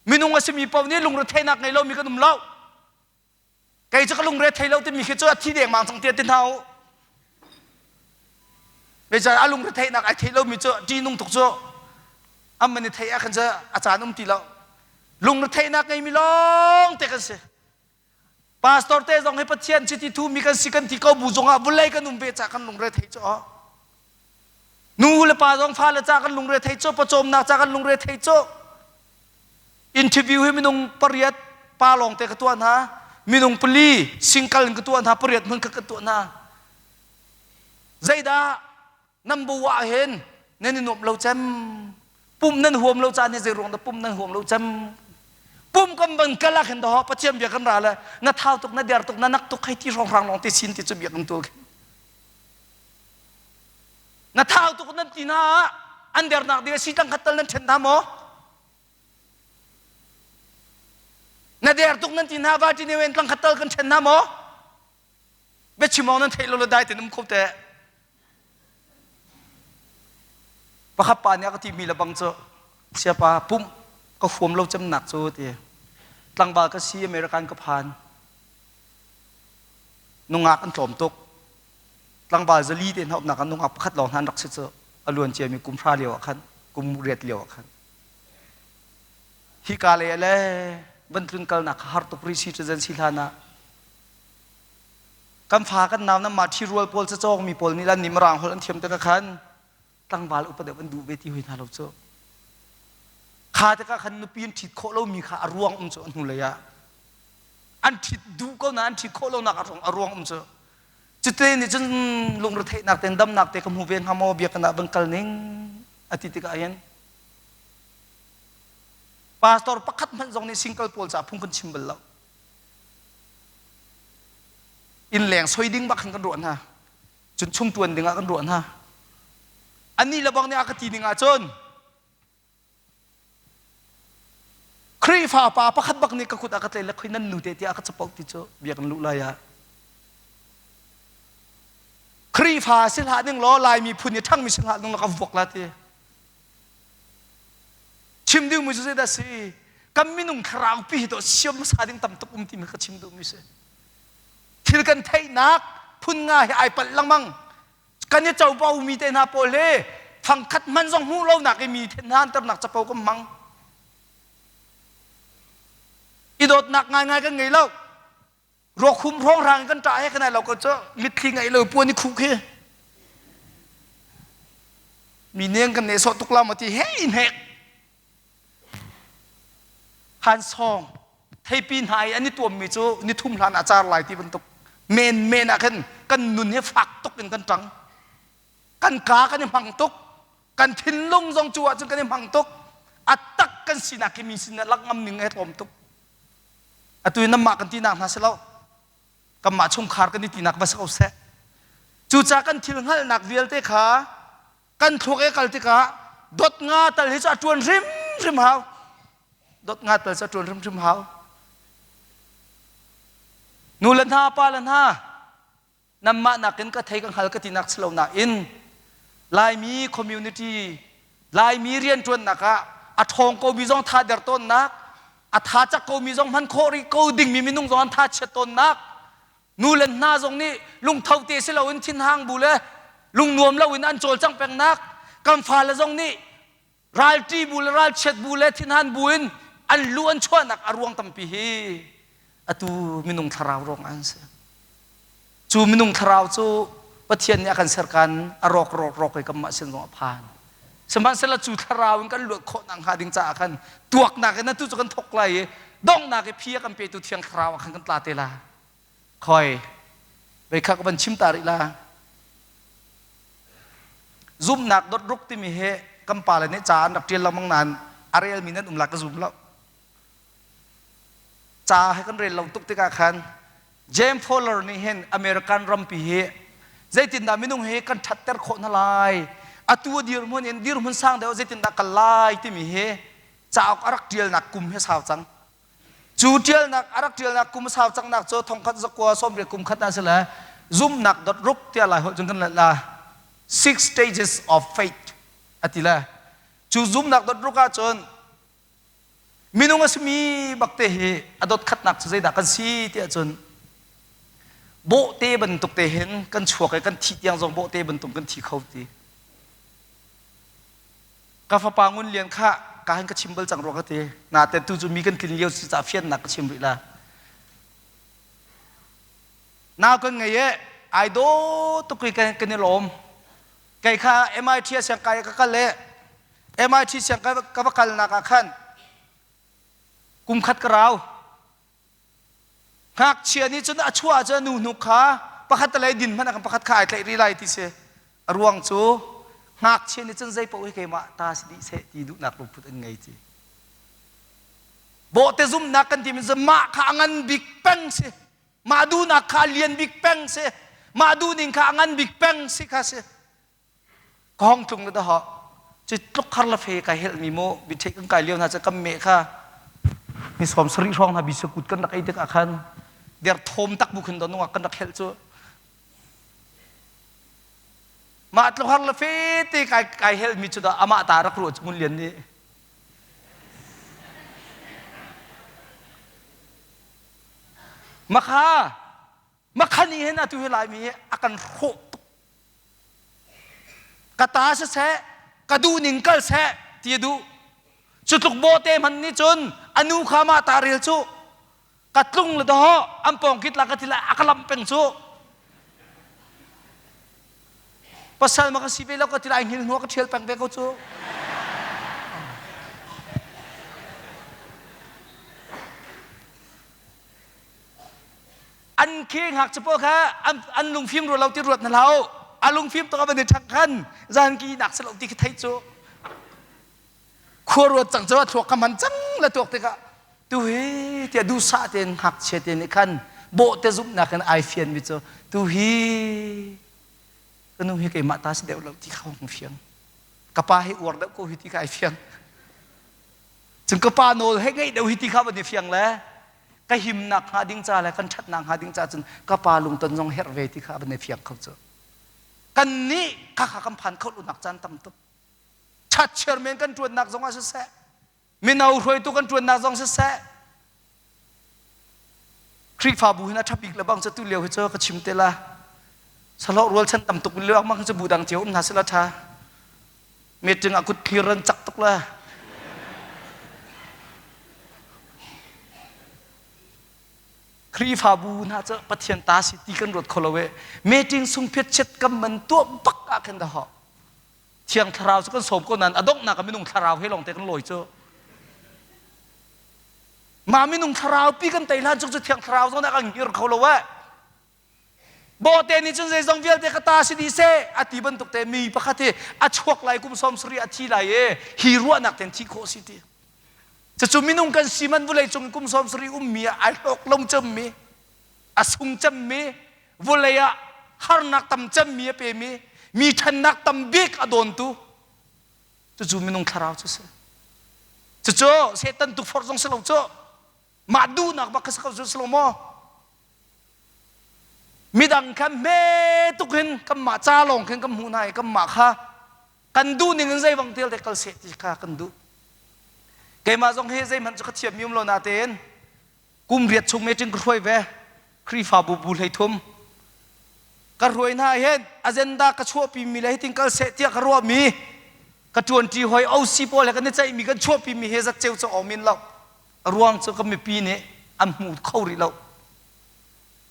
Minung a simi paoh nih lungretheihnak ngei lomi kan um lo. Kei cu ka lungre thei lo timi khi cu a thi dengmang cang tiah ti hna u. Zeicah a lungre theihnak ai theih lomi cu ṭihnung tuk cu an man i theih ah khan cu a caan um ti lo. Lungre theihnak ngeimi lawng te kan si. Pastor te zong hi Pathian chiti thumi kan si kan ti ko bu zongah vulei kan um ve ca kan lungre thei cu. Nu le pa zong fale ca kan lungre thei cu, pawcawmnak ca kan lungre thei cu. Interview hi minung pariat pa lawng te ka tuah hna. Minung pali single in ka tuah hna, pariat hmun khat ka tuah hna. Zeidah nan bu ah hin nan i nuam lo cem? Pum nan huam lo caan hi zei ruang dah pum nan huam lo cem? Pum kan van kal ah khin daw Pathian bia kan ra le na thau tuk na der tuk na nak tuk hei ti hrawnghrang lawng te sin ti cu bia kan tul khin. Na thau tuk nan ti hna ah an dernak ding a si tang khat tal nan ṭhen hna maw? Na der tuk nan ti hna va ti ne tlang khat tal kan ṭhen hna maw? Biachim awk nan theih lo le dai ten um kho te. Pakhat pa nih a ka timi le bang cu siapa pumh ka huam lo cemnak cu ti tlangval ka si American ka phan nungak an tlawm tuk tlangval zali te hna umnak ah nungak pakhat lawng hna an rak si cu a luan ciami kum hra lio ah khan kum riat lio ah khan hika lei le van tlun kalnak kha har tuk rih citizen si hlan ah kan fa kan nau nan mah ṭhirual pawl cacawng mi pawl nih lan nih mirang holh an thiam tikah khan tlangval upa deuh an duh ve ti hoi hna lo cu kha tikah khan nupi an ṭhit khawh lomi kha a ruang um cu a hnulei ah an ṭhit duh ko na an ṭhit khawh lonak a ruang um cu Cute nih cun lungretheihnak te damnak te ka hmu ve hnga maw biakinn ah van kal ning a ti tikah hin pastor pakhat hmanh zong nih single pawl caah phung kan chim bal lo. Inn leng soi ding bak khan kan ruah hna. Cun chung tuan ding ah kan ruah hna. Anih le bang nih a ka ti ning ahcun Khrihfa pa pakhat bak nih ka kut a ka tlaih le khoi nan nu te tiah a ka capo ti cu biakinn luh lai ah Khrihfa si hlah ning law Laimi phun i ṭhangmi si hlah ning law ka vuak la ti. Chim dingmi cu zeidah si? Kan minung thlarau pi hi to siam hmasa ding tam tuk um timi ka chim duhmi si. Thil kan theihnak phun nga hi ai palh lengmang. Kan i covo mi te hna pawl hi fangkhat hman zong hmuh lonak i mi thenhanternak capo kan hmang. I dawtnak ngaingai kan ngei lo. Ruakhum hrawnghrang kan ṭah he kan ai lo ko cu mitthli ngaih lo puan i khuh khi. Mi neng kan nehsawh tuk la maw ti hei hnek. Han sawng theipi hna i an i tuammi cu nithum hlan ah car lai ti bantuk men men ah khin kan nun hi fak tuk in kan ṭang. Kan kaa kan i hmang tuk. Kan thinlung zong cu ahcun kan i hmang tuk. A tak kan sinak hi mi sin ah lak ngam ning he tlawm tuk. Atu in nanmah kan tinak hna si lo. Kanmah chungkhar kan i tinak va si ko seh. Cucaah kan thil hngalhnak vialte kha kan thluak i kal tikah dot nga tal hi cu a ṭuan hrimhrim hau. Dot nga tal cu a ṭuan hrimhrim hau. Nu le hna, pa le hna, nanmah nakin ka thei ka hngal ka tinak si lo nain Laimi community Laimi rianṭuannak ah a ṭhawng komi zong tha der tawnnak a tha cak komi zong hman khawh rih ko dingmi minung zong an tha chiat tawnnak nu le hna zong nih lungtho te si loin thinhang bu le lungnuam loin an cawlcangh pengnak kan fale zong nih ralṭi bu le ralchiat bu le thinhan bu in an lu an chuahnak a ruang tampi hi atu minung thlarau ruang an si cu minung thlarau cu Pathian nih a kan serkan a rawk rawk rawk i kanmah sin zong a phan sihmanhsehlaw cu thlarau in kan luat khawh nak hnga ding caah khan tuaknak in atu cu kan thok lai i donghnak i phi a kan petu thiang thlarau ah khan kan tla te la khoi veikha ka van chim ta rih la Zumhnak dot ruk timi hi kan pale nih ca an rak ṭial lengmang nain a relmi nan um la ka zum lo. Ca he kan rel lo tuk tikah khan James Fowler nih hin American rampi hi zeitindah minung hi kan ṭhatter khawh hna lai atu a dirhmun in dirhmun sang deuh zeitindah kal lai timi hi cauk a rak ṭialnak kum hi sau cang. Cu ṭialnak a rak ṭialnak kum sau cangnak cu thongkhat zakua sawmriat kum khat ah si le zumhnak dot ruk tiah lai holh cun kan let la six stages of faith a ti le cu zumhnak dot ruk ahcun Minung a simi bakte hi a dot khatnak cu zeidah kan si tiah cun bawhte bantuk te hin kan chuak i kan thih tiang zong bawhte bantuk kan thi kho ti. Ka fapa Ngun Lian kha ka hin ka chim bal cang rua ka ti. Naten tu cu mi kan tlin lio si caah fiannak ka chim rih la. Nau kan ngei e ai daw tuk i kan i lawm. Kei kha MIT a siangkai ka kal e MIT siang ka va kalnak ah khan kum khat ka rau. Ngakchia nih cun a chuah ahcun a nu hnuk kha pakhat lei din hmanh ah khan pakhat kha ai tlaih rih lai ti si. A ruang cu ngakchia nih cun zei paoh hi keimah ta si dih seh ti duhnak lungput an ngei ti. Bawhte zumhnak kan timi cu mah kha a ngan bik peng si. Mah duhnak kha a lian bik peng si. Mah duhning kha a ngan bik peng si kha si. Ka hong tlung le dahawh cu tluk khar la fe kai helh mi mu biṭhek kan kai lio hna cu kan meh kha ni sawm sarih hrawng hna bisakut kan rak ei tikah khan der thawm tak bu khin do nungak kan rak helh cu mah tluk har la fe te kai kai helh mi cu dah amah ta rak ruah cu ngun lian nih makha makha nih hin atu hi laimi hi a kan hrawh tuk ka ta siseh ka duh ning kal seh ti a duh cu tluk bawte hmanh nih cun a nu kha mah ta rel cu ka tlung le dawh an pawng kit la ka ti lai a ka lamh peng cu pasal ma ka si ve lo ka ti lai hngil hnu ka ṭhial peng ve ko cu An khi ngakchia pawl kha an, an lungfim rua lo ti ruat na hlah u. A lungfim tuk a van i ṭhang khan zan ki nak si lo ti khi thei cu. Khua ruat cang cu a thluak ka man cang le tuak tikah tu hi tiah duhsah tein ngakchia te nih khan bawhte zumhnak in ai fian mi cu tu hi ka nu hi keimah ta si deuh lo ti kha hung fiang. Ka pa hi uar deuh ko hi ti kha ai fiang. Cun ka pa nawl he ngeih deuh hi ti kha van i fiang le ka himnak hnga ding ca le kan ṭhatnak hnga ding ca cun ka pa lungton zong herh ve ti kha van i fiang kho cu. Kan nih khakha kan phan kho lunak caan tam tuk. Chat chairman kan ṭuannak zong ah siseh, mino hruaitu kan ṭuannak zong siseh, Khrihfabu hin a ṭha bik le bang cu tu lio hi cu ka chim te la. Sahlawh rualchan tam tuk lio mang cu bu dang cio um hna sila ṭha. Meeting ah kut thlir an cak tuk le. Khrihfabu hna cu Pathian ta si ti kan ruat kho lo e. Meeting sung phiat chiat kam man tuah bak ah khan dah ho. Thiang thlarau cu kan sawm ko nain a donghnak ah minung thlarau he lawng te kan lawi cu. Mah minung thlarau pi kan tei hlan cu thiang thlarau zong nih a kan hngir kho lo eh. Bawhte nih cun zeizong vialte ka ta si dih seh a ti bantuk te mi pakhat hi a chuak lai kum sawm sarih a thi lai i hi ruahnak ten thi khawh si ti. Cucu minung kan si man vulei cung kum sawm sarih ummi ah ai hlawk lo cemmi a sung cemmi vulei ah harnak tam cemmi a pemi mi ṭhannak tam bik a dawntu cucu minung thlarau cu si. Cucu Satan tukforh zong si lo cu mah duhnak bak kha si ko cu si lo maw? Midang kha hme tuk in kanmah ca lawng khin kan hmuh hna i kanmah kha kan duh ning in zeibang tial te kal seh ti kha kan duh. Keimah zong hi zeihmanh cu ka thiammi um lo natein kum riat chung meeting ka hruai ve Khrihfabu bu hlei thum ka hruai hna hin agenda ka chuahpi mi le hitin kal seh tiah ka ruahmi ka ṭuanṭi hoi OC pawl he kan i ceihmi kan chuahpi mi he zatceu cu awm in lo a ruang cu ka mipi nih an hmu kho rih lo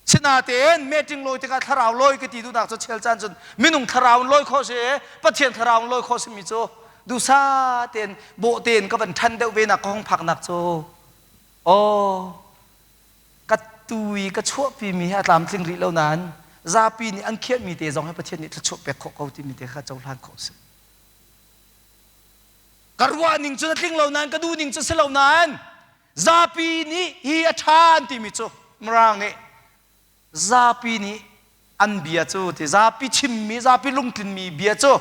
Sinatein meeting lawi tikah thlarau lawi ka ti duhnak cu chel caan cun minung thlarau in lawi khawh si Pathian thlarau in lawi khawh simi cu duhsah tein bawh tein ka van ṭhan deuh ve nak ka hong phaknak cu aw ka tu i ka chuahpi mi hi a tlamtling rih lo nain zapi nih an khiahmi te zong hi Pathian nih thluachuah pek khawh ko timi te kha cohlan khawh si. Ka ruah ning cu a tling lo nain ka duh ning cu si lo nain. Zapi nih hi a ṭha an timi cu Mirang nih zapi nih an bia cu ti zapi chimmi zapi lungtlinmi bia cu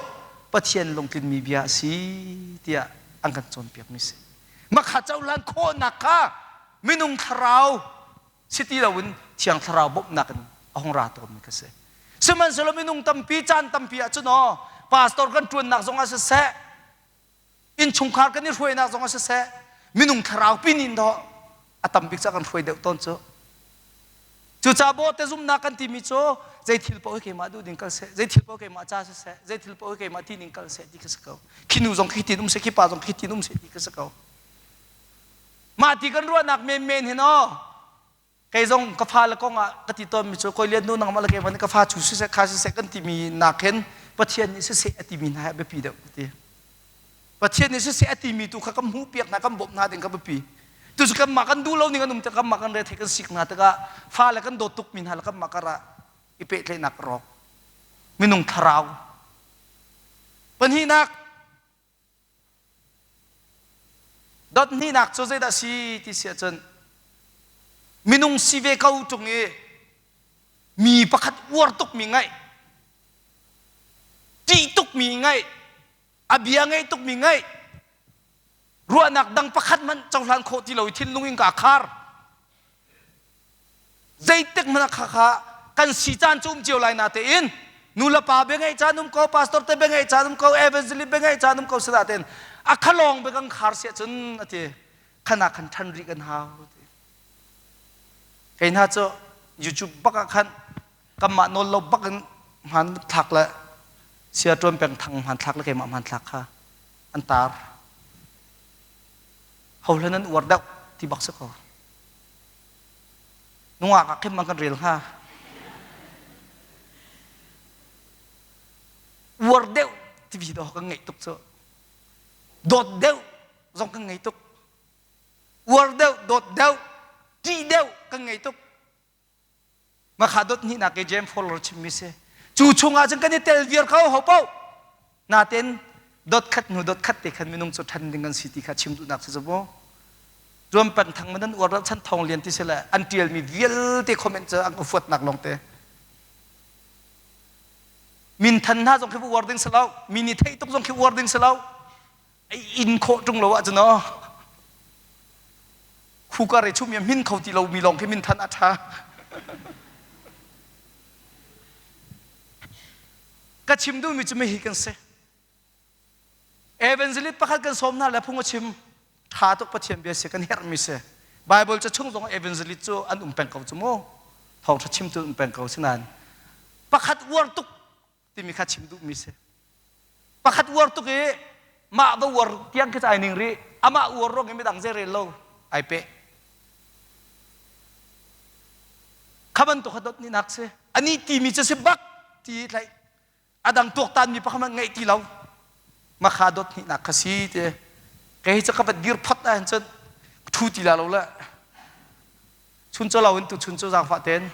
Pathian lungtlinmi bia a si tiah an kan cawnpiakmi si. Makha cohlan khawhnak kha minung thlarau si ti loin Thiang Thlarau bawmhnak in a hung ra tawnmi kha si. Sihmanhsehlaw minung tampi caan tampi ahcun aw pastor kan ṭuannak zong ah siseh innchungkhar kan i hruainak zong ah siseh minung thlarau pin in dawh a tam bik ca kan hruai deuh tawn cu. Cucaah bawhte zumhnak kan timi cu zei thil paoh hi keimah duh ding kal seh, zei thil paoh keimah ca siseh, zei thil paoh hi keimah ti ning kal seh ti kha si ko. Khi nu zong khi tin um seh, khi pa zong khi tin um seh ti kha si ko. Mah ti kan ruahnak menmen hin aw kei zong ka fale kong ah ka ti tawnmi cu koi lian nu nangmah le keimah nih ka fa cu siseh kha siseh kan timi nak hin Pathian nih siseh a timi hna hi a biapi deuh ka ti. Pathian nih siseh a timi tu kha kan hmuhpiak hna kan bawmh hna ding kha biapi. Tu cu kanmah kan duh lo ning an um tikah kanmah kan rethei kan sik hna tikah fale kan dawt tukmi hna le kanmah karah i pehtlaihnak a rawk. Minung thlarau. Pahnihnak Dot hnihnak cu zeidah si ti si ahcun minung si ve ko ṭung i mi pakhat uar tukmi ngaih, ṭih tukmi ngaih, a bia ngaih tukmi ngaih, ruahnak dang pakhat hmanh cohlan khawh ti lo i thinlung in kaa khar. Zeitik hmanh ah khakha kan si caan cu um cio lai natein nu le pa bia ngaih caan um ko, pastor te bia ngaih caan um ko, evangelist bia ngaih caan um ko sida tein a khalawng bia kan khar siah cun a ti khana khan ṭhan rih kan hau ti. Kei hna cu YouTube bak ah khan kanmah nawl lo bak in hman thlak le sia ṭuan peng thang hman thlak le keimah hman thlak kha an tar. Ho hlan an uar deuh ti bak si ko. Nungak ah khin man kan rel hnga. Uar deuh ti dawh kan ngeih tuk cu. Dawt deuh zong kan ngei tuk. Uar deuh, dawt deuh, ṭih deuh kan ngei tuk. Makha dot hnihnak i James Fowler chimmi si. Cu chungah cun kan i tel viar ko ho paoh. Natin dot khat hnu dot khat te khan minung cu ṭhan ding kan si ti kha chim duhnak si cu mu. Zuam pan thang man an uar lo chan thong lian ti si le an ṭialmi vialte comment cu an ka fuatnak lawng te. Min than hna zong khi uar ding si lo. Mi nih theih tuk zong khi uar ding si lo. In khawh ṭung lo ahcun aw khukar i chum i hmin kho ti lomi lawng khi min than a ṭha. Ka chim duhmi cu hi kan si. Evangelist pakhat kan sawm hna le phung a chim ṭha tuk Pathian bia si kan herhmi si. Bible ca chung zong evangelist cu an um peng ko cu mu. Thawngṭha chimtu um peng ko si nain pakhat uar tuk timi kha chim duhmi si. Pakhat uar tuk i mah va uar tiang khi cu ai ning rih. Amah uar ruang i midang zei rel lo ai peh. Kha bantuk kha dot nih si. Ani timi cu si bak ti tlaih. A dang tuaktan mi pakhat ngeih ti lo. Makha dot hnihnak kha si ti. Kei cu ka va dir phot ahhin cun thu ti la lo le. Chun cu lo in tu chun cu zaangfah ten.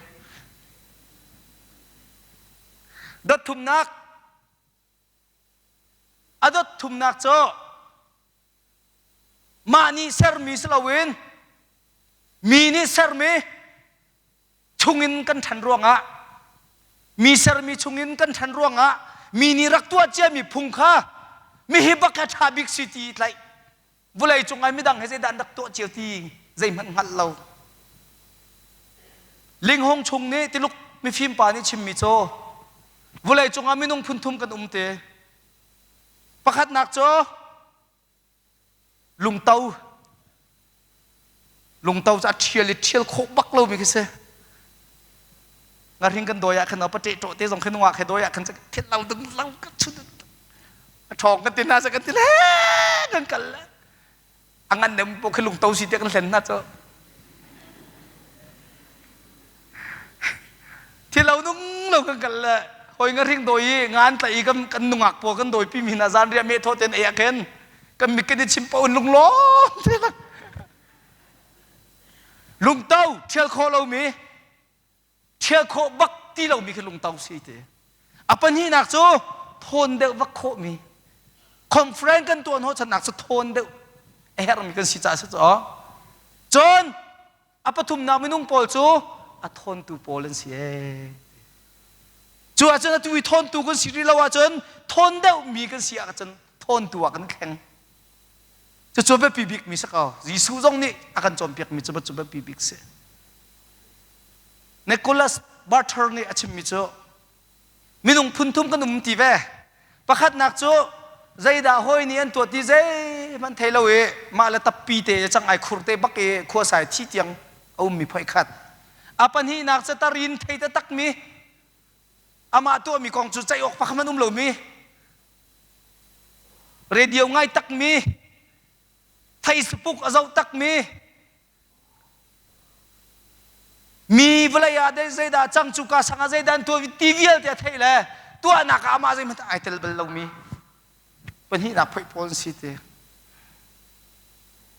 Dot thumnak a dot thumnak cu mah nih sermi si loin mi nih sermi chungin kan ṭhan ruangah mi sermi chungin kan ṭhan ruangah mi nih rak tuah ciami phung kha mihi bak kha ṭha bik si ti tlaih Vawlei cung ah midang he zeidah an rak tuah cio ti zeihmanh hngalh lo. Linghung chung nih Tiluk mifim pa nih chimmi cu vawlei cung ah minung phun thum kan um ti. Pakhatnak cu lungto. Lungto cu a ṭhial i ṭhial khawh bak lomi khi si. Ngahring kan dawi ah khan pa ṭeh ṭawh te zong khi nungak he dawi ah khan thil lo ding lo ka chun a ṭhawng kan ti hna sa kan ti le kan kal le a ngan nem po khi lungto si te kan hlen hna cu thil lo nung lo kan kal le hoi ngahring dawi i ngan tla i kan kan nungak pawl kan dawi pi mi hna zan riah me thaw ten ei ah khin kan mit kan i chim pa un lunglawm te Lungto ṭhial khawh lomi, ṭhial khawh bak ti lomi khi lungto si ti. A pahnihnak cu thawn deuh vak khawhmi. Conference kan tuah hnawhchannak cu thawn deuh a herhmi kan si caah si cu. Cun a pathumnak minung pawl cu a thawntu pawl an si ee. Cu ahcun atu i thawntu kan si rih lo ahcun thawn deuhmi kan si ahcun thawntu ah kan thleng. Cucu biapi bikmi si ko. Jesuh zong nih a kan cawnpiakmi cu cu biapi bik si. Nicholas Barter nih a chimmi cu minung phunthum kan um ti ve. Pakhatnak cu zeidah hawi nih an tuah ti zeihmanh thei lo i mah le tappi te cang ai khur te bak i khuasai thi tiang a ummi phoi khat. A pahnihnak cu tarin thei taktakmi amah tuahmi kong cu ceih awk pakhat hmanh um lomi radio ngai takmi Facebook a zoh takmi Mi vawlei ah zeidah cang cu ka sang ah zeidah an tuah ti vialte a theih le tuahnak ah amah zeihmanh ai tel bal lomi pahnihnak phoih pawl an si ti.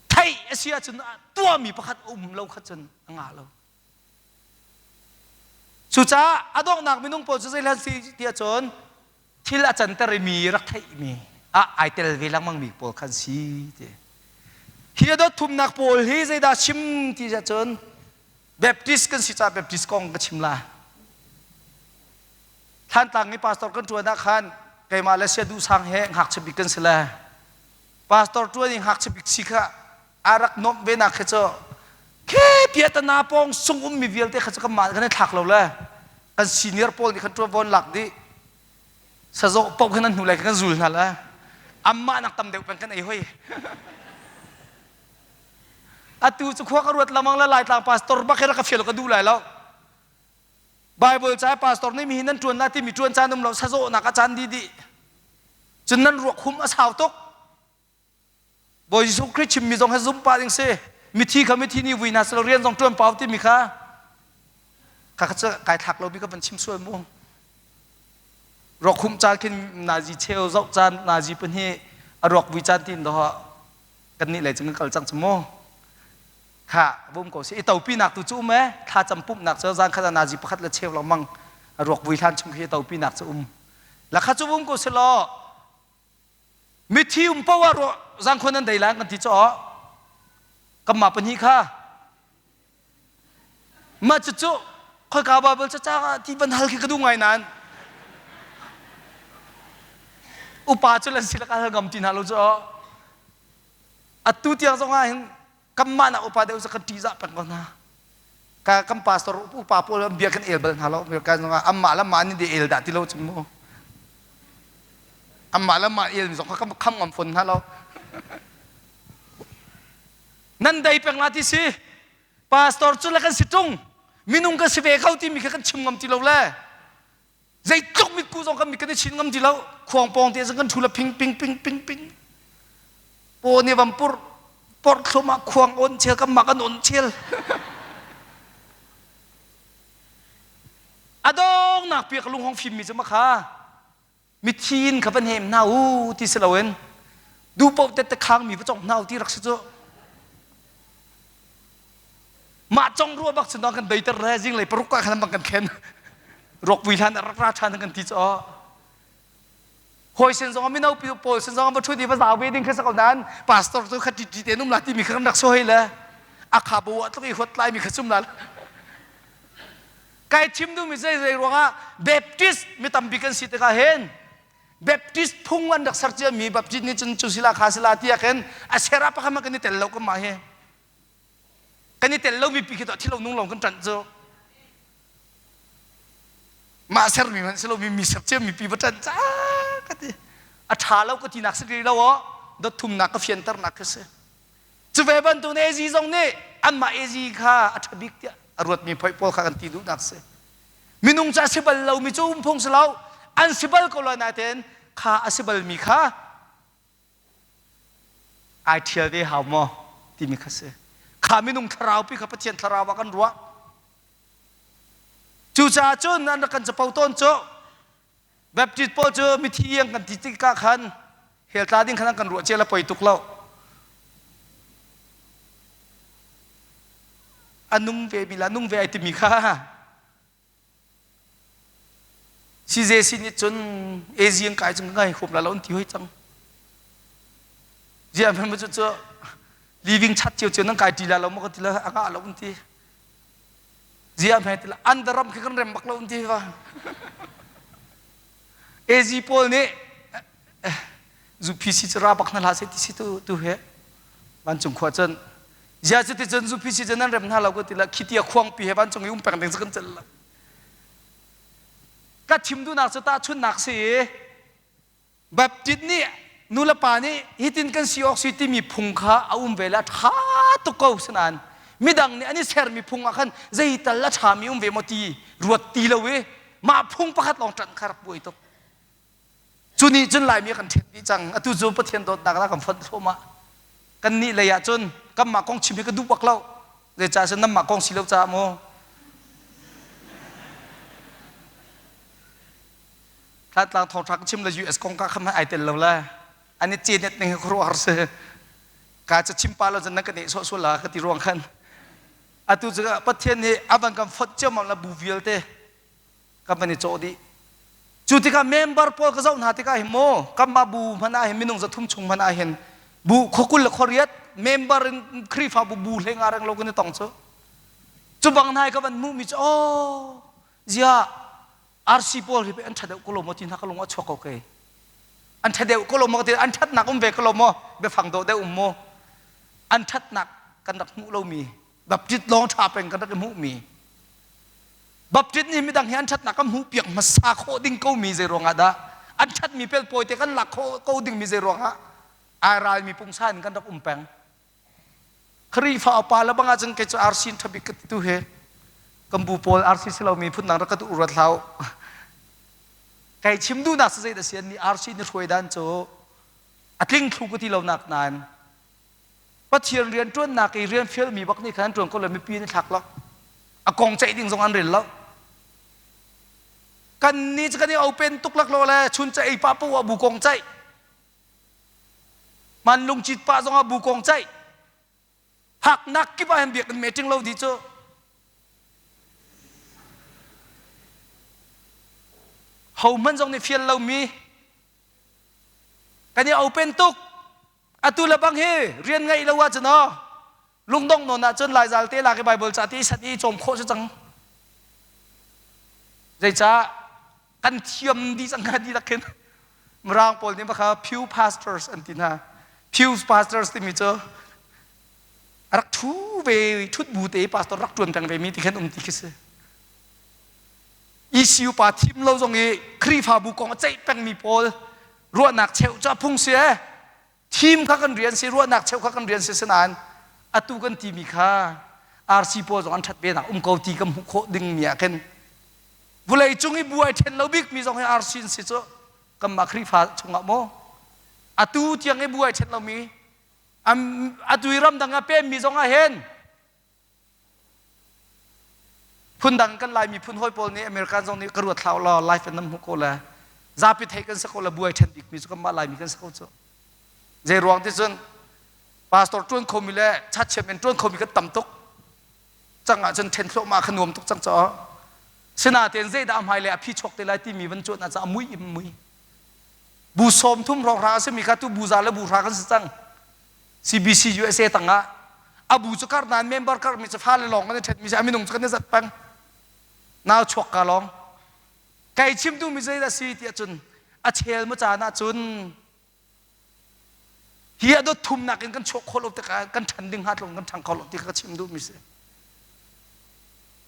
Theih a si ahcun tuahmi pakhat a um lo kha cun a ngah lo. Cucaah a donghnak minung pawl cu zeihlan si ti ahcun thil a canter i mi rak theihmi ah ai tel ve lengmangmi pawl khan si ti. Hi a dot thumnak pawl hi zeidah chim ti ahcun Baptist kan si caah Baptist kong ka chim la. Thlantlang i pastor kan ṭuan ah khan keimah le Sia Duh Sang he ngakchia bik kan si le pastor ṭuan i ngakchia bik si kha a rak nuamh ve nak khi cu khi piatana pawng sung ummi vialte kha cu kanmah kan i thlak lo le kan senior pawl nih khan ṭuanvo lak dih sazawh paoh khan an hnu lai kan zul hna le amah nak tam deuh peng kan ei hoi atu cu khua ka ruat lamang le laitlang pastor bak hi rak ka fial ka duh lai lo Bible ca pastor nih mihin nan ṭuan la timi ṭuan caan um lo sazawhnak a caan dih dih cun nan ruak hum a sau tuk Bawi Jesuh Khrih chimmi zong hi zumh pah ding si. Mithi kha mithi nih vui hna selaw rian zong ṭuan pau timi kha kha kha kai thlak lomi ka van chim sual mu. Ruak humh caan khin nazi cheu zoh caan nazi pahnih a ruak vui caan tin doh kan nih lei cu kan kal cang cu mu. Kha vum ko si i topinak tu cu um e thla cam pumhnak cu zan khat ah nazi pakhat le cheu lengmang a ruak vui hlan chung khi i topinak cu um. La kha cu vum ko selaw Mithi um poah ruah zangkhua nan dei lai kan ti caw kanmah pahnih kha mah cucu khoika Bible caca ah ti van hal khi ka duh ngai nain upa cu lan si le ka hal ngam ti hna lo cu atu tiang zong ah hin kanmah nak upa deuh cu kan ṭihzah peng ko hna ka kan pastor upa pawl bia kan el bal hna lo kan amah le mah nih de el dah ti lo cu mu amah le mah el mi zong kha kham ngam fawn hna lo nan dei peng la ti si pastor cu le kan si ṭung minung kan si ve ko timi kha kan chim ngam ti lo le Zeitluk mitku zong kan mit kan i chin ngam ti lo. Khuang pawng te zong kan ṭhu le ping ping ping ping ping. Paw nih van pur porh thluahmah khuang on chel kan mah kan on chel. A dongnak piak lung hong fimmi cu makha mithi in kha van hem hna u ti si loin duh paoh tette khangmi va cong hna u ti rak si cu. Mah cong ruah bak cun kan deiter le zinglei paruk ah khan bang kan khen. Ruakpui hlan rak ra ṭhan kan ti caw. Hawi sin zong mino pawl sin zong va ṭhut i va zau ve ding kha sa ko nain pastor cu kha ṭiṭi te num la timi kha kan rak sawi le a kha bo ah tluk i huat lai mi kha sum la. Kai chim duhmi zei zei ruangah Baptist mi tampi kan si tikah hin Baptist phung an rak ser ciami Baptist nih cun cu sila kha sila tiah khin a ser ah pakhat kan i tel lo kan mah hi. Kan i tel lomi pi khi tuah thilo nung lawng kan ṭanh cu. Mah sermi hmanh si lomi mi ser ciami pi va ṭanh ca ka ti. A ṭha lo ka tinak si rih lo aw dot thumnak ka fianternak khi si. Cu ve bantuk AZ zong nih anmah AZ kha a ṭha bik tiah a ruatmi phoih pawl kha kan ti duhnak si. Minung cu a si bal lomi cu um phung si lo. An si bal ko lai nain kha a si balmi kha ai ṭhial ve hau maw timi kha si. Kha minung thlarau pi kha Pathian thlarau ah kan ruah. Cucaah cun an rak kan capo tawn cu Baptist pawl cu mithi an kan ti tikah khan hell tla ding khan an kan ruah cia le poi tuk lo. A nung ve mi la nung ve ai timi kha CJC nih cun AZ an kai cun ka ngai huam la lo an ti hoi cang. Ziah hmanh cu cu. Living chat cio cio nan kai ṭi la lo maw ka ti le a ngah lo an ti. Zia hme ti le an ram khi kan rem bak lo an ti va. AZ pawl nih zu PC cu ra bak hna hlah seh ti si tu tu he vancung khua cun zia cu ti cun zu PC cu nan rem hna lo ka ti le khitia khuangpi he vancung i um peng ding cu kan celh lo. Ka chim duhnak cu tahchunhnak si i Baptist nih nulepa nih hitin kan si awk si timi phung kha a um ve le a ṭha tuk ko sinain midang nih an i sermi phung ah khan zeital a ṭhami um ve maw ti ruat ti lo i mah phung pakhat lawng ṭanh kha rak buai tuk. Cu nih cun Laimi a kan ṭhen dih cang. Atu cu Pathian dawtnak ah kan fonh thluahmah. Kannih lei ah cun kanmah kong chim hi ka duh bak lo. Zeicah cun nanmah kong si lo caah maw? Tlatlang thawngṭha ka chim le US kong ka kham ai tel lo le an i cenet ning hi khuaruahhar si. Ka ca chim pa lo cun nan ka neh sawh sual la ka ti ruang khan. Atu cu Pathian nih a van kan fonh ciammam le bu vialte kan van i cawh dih. Cu tikah member pawl ka zoh hna tikah hin maw kanmah bu hmanh ah hin minung 300 chung hmanh ah hin bu khuakul le khuariat member in Khrihfabu bu hlei nga reng lo kan i tong cu. Cu bang hna i ka van hmuhmi cu oh ziah RC pawl hi an ṭha deuh ko lo maw ti hna ka lung a chuak ko kei. An ṭha deuh ko lo maw ti an ṭhatnak um ve ko lo maw biafang dawh deuh um maw an ṭhatnak kan rak hmuh lomi Baptist lawng ṭha peng kan rak i hmuhmi Baptist nih midang hi an ṭhatnak kan hmuh piak hmasa khawh ding ko mi zei ruangah dah an ṭhatmi pelpawi te kan lak khawh ko ding mi zei ruangah ai ralmi pungsan in kan rak um peng Khrihfa upa le bang ahcun kei cu RC in ṭhabik ka ti tu hi kan bu pawl RC si lomi phundang rak ka duh ruat hlah u. Kai chim duhnak si zeidah si an nih RC ni hruai dan cu a tling thlu ka ti lo nak nain Pathian rian ṭuannak i rian fialmi bak nih khan an ṭuan ko lo mipi an thlak lo a kong ceih ding zong an rel lo kan nih cu kan i open tuk lak lo le chun ca ei pah poah bu kong ceih Man lungcit pah zongah bu kong ceih. Haknak kip ah hin biakinn meeting lo di cu. Ho hmanh zong nih fial lomi kan i open tuk. Atu le bang hi rian ngeih lo ahcun aw lungdong nawn ahcun Laizal te lak i Bible ca ti sat i cawm khawh si cang. Zeicah kan thiam dih cang hnga dihlak khin Mirang pawl nih bakha pew pastors an ti hna. Pew pastors timi cu rak ṭhu ve ṭhut bu te pastor rak ṭuan peng ve mi ti khan um ti khi si. ECU pa thim lo zong i Khrihfabu kong a ceih pengmi pawl ruahnak cheuh cu a phung si ee. Thim kha kan rian si, ruahnak cheuh kha kan rian si sinain atu kan timi kha RC pawl zong an ṭhat ve nak um ko ti kan hmuh khawh dingmi ah khin vulei cung i bu ai ṭhen lo bikmi zong hi RC an si cu kanmah Khrihfa chungah maw atu tiang i bu ai ṭhen lomi atu i ramdang ah pemmi zong ah hin Phundang kan Lai miphun hawi pawl nih American zong nih ka ruat hlah law life in nan hmuh ko le zapi theih kan si ko le buai ṭhen bikmi cu kanmah Laimi kan si ko cu. Zei ruang ti cun pastor ṭuan khomi le chatchiam in ṭuan khomi kan tam tuk cang ahcun ṭhen thluahmah kha nuam tuk cang caw. Sinain zeidah a hmai le a phi chuak te lai timi van cuan ah a mui im mui. Bu sawm thum hrawnghrang a simi kha tu bu za le bu hra kan si cang. CBC USA tangah a bu cu kar nain member kar mi cu fale lawng kan i ṭhet mi si a minung cu kan i zat peng nau chuak ka lawng kai chim tu mi zeidah si tiah cun a chel mu caan ah cun hi a dot thumnak in kan chuak khawh lo tikah kan ṭhan ding hnga tlung kan ṭhang kho lo ti ka chim duh mi si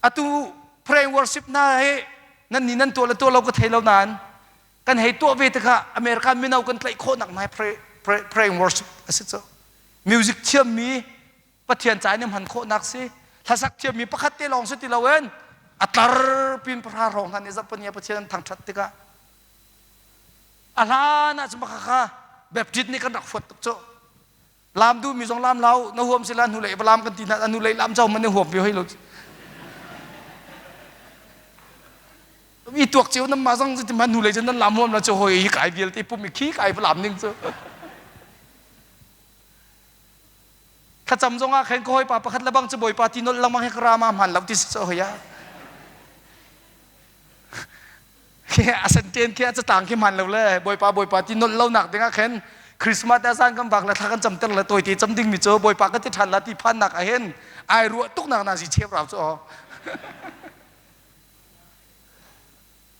atu pray worship na hi nan ni nan tuah le tuah lo ka thei lo nain kan hei tuah ve tikah American mino kan tlaih khawhnak hna pray, pray, praying worship a si cu music thiammi Pathian ca in hman khawhnak si hlasak thiammi pakhat te lawng si ti loin a tlar pin pahra hrawng hna nih zarhpini Pathian an thangṭhat tikah a hlan ah cun kha Baptist nih kan rak fuat tuk cu lam duhmi zong lam lau na huam sila hnulei va lam kan ti hna hnulei lam cho man na huam ve hoi lo i tuak cio nan mah zong ti ma hnulei cun nan lam huam la cu hoi hi kai vialte pum i khi kai va lam ning cu thlacam zong ah khan ka hawipa pakhat le bang cu bawipa ti nolh lengmang hi ka rama hman lo ti si cu hoi ah khi a senten khi a catang khi hman lo le bawipa bawipa ti nolh lo nak ding ah khan. Christmas te zan kan bak le thla kan cam ter le tawite cam ding mi cu Bawipa ka ti ṭhan la ti phannak ah hin ai ruah tuk nak na si cheu rau cu aw.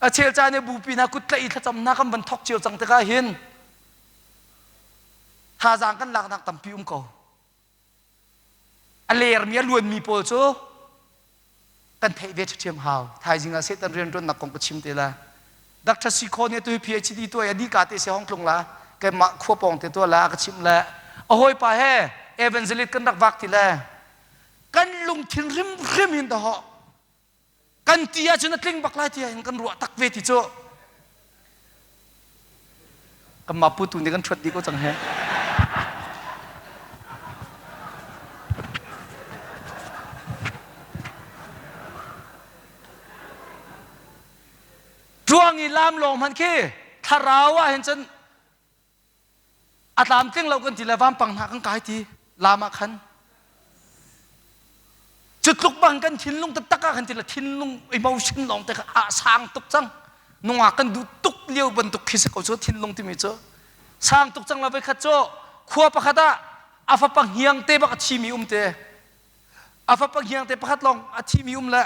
A chel caan i bupi hna kut tlaih i thlacam hna kan van thok cio cang tikah hin thazaang kan laknak tampi um ko. A lermi a luanmi pawl cu kan theih ve ṭhiam hau. Thaizing ah Satan rianṭuannak kong ka chim te la. Dr. Sikho nih atu hi PhD tuah i a dih ka te se hong tlung la. Keimah khua pawng te tuah la ka chimh le a hawipa he evangelist kan rak vak ti le kan lungthin hrimhrim hin dahawh kan ti ahcun a tling bak lai tiah in kan ruah tak ve ti cu kanmah putu nih kan ṭhuat dih ko cang he. Ṭuang i lam lawng hmanh khi thlarau ah hin cun a tlamtling lo kan ti le vampang hna kan kai ti lam ah khan cu tluk bang kan thinlung taktak ah kan ti le thinlung emotion lawng te kha a sang tuk cang nungak kan duh tuk lio bantuk khi si ko cu thinlung timi cu sang tuk cang la voi khat cu khua pakhat ah a fapa hniang te bak a thimi um te a fapa hniang te pakhat lawng a thimi um le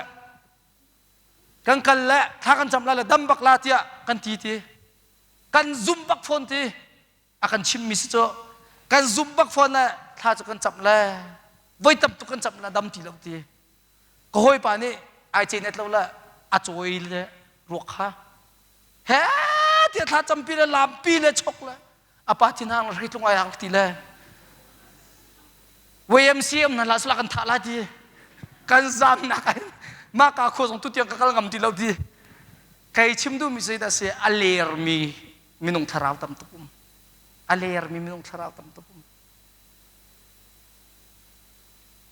kan kal le thla kan cam la le dam bak la tiah kan ti ti Kan zumh bak fawn ti a kan chimmi si cu kan zumh bak fawn le thla cu kan camh le voi tam tuk kan camh le dam ti lo ti ka hawipa nih ai cenet lo le a cawi le ruak kha he tiah thla campi le lampi le chok le a pa thinhang le hritlung ai hang ti le YMCM na la sula kan thah la ti kan zam nak in mah ka khua zong tutiang ka kal ngam ti lo ti Kei chim duhmi zeidah si a lermi minung thlarau tam tuk um. A lermi minung thlarau tam tuk um.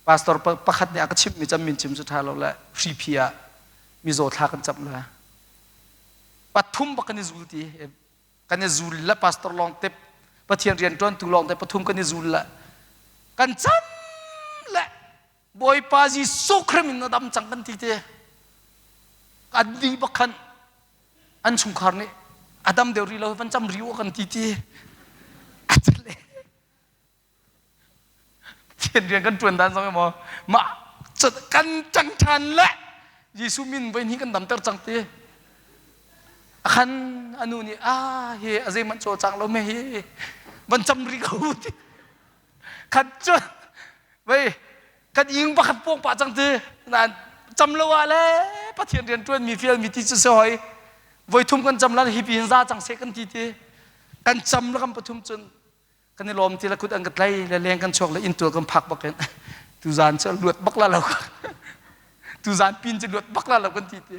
Pastor pakhat nih a ka chimhmi cam min chim cu ṭha lo le hriphi ah mizaw thla kan camh le pathum bak kan i zul ti kan i zul le pastor lawng te Pathian rian ṭuantu lawng te pathum kan i zul le kan cam le Bawipa Jesuh Khrih min na dam cang kan ti te an di bak khan an chungkhar nih a dam deuh rih lo van cam rih u kan ti ti a le Pathian rian kan ṭuan dan zong maw mah kan cang ṭhan le Jesuh min voi hnih kan damter cang ti khan anu nih ah hi a zeihmanh caw cang lo me hi van cam rih ko ti khat cu vei kan ing pakhat pawng pah cang ti nain cam lo ah le Pathian rian ṭuan mi fial mi ti cu si hoi voi thum kan cam lan hi pi in za cang seh kan ti ti kan cam le kan pathum cun kan i lawm ti le kut an ka tlai le leng kan chuak le inn tual kan phak bak in tuzan cu luat bak la lo tuzan pin cu luat bak la lo kan ti ti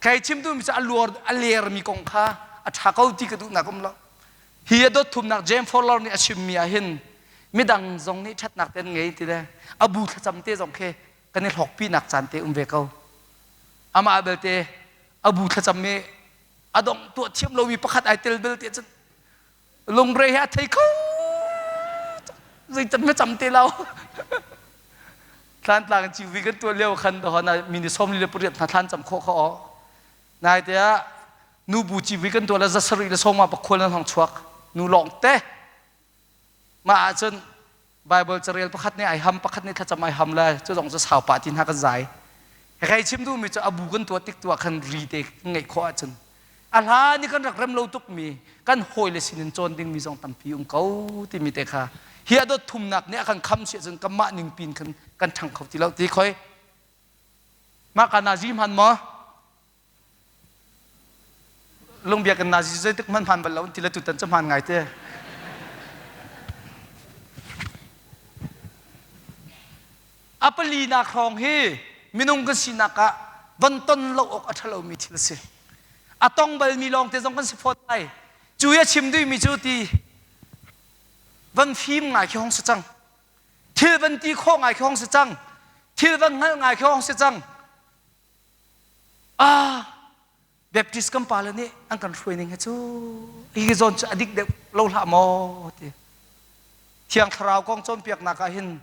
Kai chim duhmi cu a luar a lermi kong kha a ṭha ko ti ka duhnak um lo. Hi a dot thumnak James Fowler nih a chimmi ah hin midang zong nih ṭhatnak te an ngei ti le a bu thlacam te zong khi kan i hlawkpinak caan te um ve ko. Amah belte a bu thlacam i a dongh tuah thiam lomi pakhat ai tel belte cun lungre he a thei kho zeitan na cam te lo thlantlang civi kan tuah lio khan hona mini sawmli le pariat hna thlan cam khawh kha o nai te ah nu bu civi kan tuah le zasarih le sawma pakhual nan hong chuak nu lawng te mah ahcun Bible carel pakhat nih ai ham pakhat nih thlacam ai ham le cu zong cu sau pah ti hna kan zai hei chim duhmi cu abu kan tuah tik tuah khan ri te ngeih khawh ahcun a hlan i kan rak rem lo tukmi kan hawile sinin cawn dingmi zong tampi um ko timi te kha hi a dot thumnak nih a kan kham si ahcun kanmah ning pin khan kan ṭhang kho ti lo ti khoi mah ka nazi hman maw Lungbiak in nazi zeitik hmanh hman bal lo ti le tutan cu hman ngai te. A palinak hrawng hi minung kan sinak ah von ton lo awk a ṭhalomi thil si. A tong balmi lawng te zong kan si fawn lai. Cu i a chim duhmi cu ti van fim ngai khi hong si cang. Thil van ti khawh ngai khi hong si cang. Thil van hngalh ngai khi hong si cang. Ah, Baptist kan pale nih an kan hruai ning hi cu hi zawn cu a dik deuh lo hlah maw ti. Thiang Thlarau kong cawnpiaknak ah hin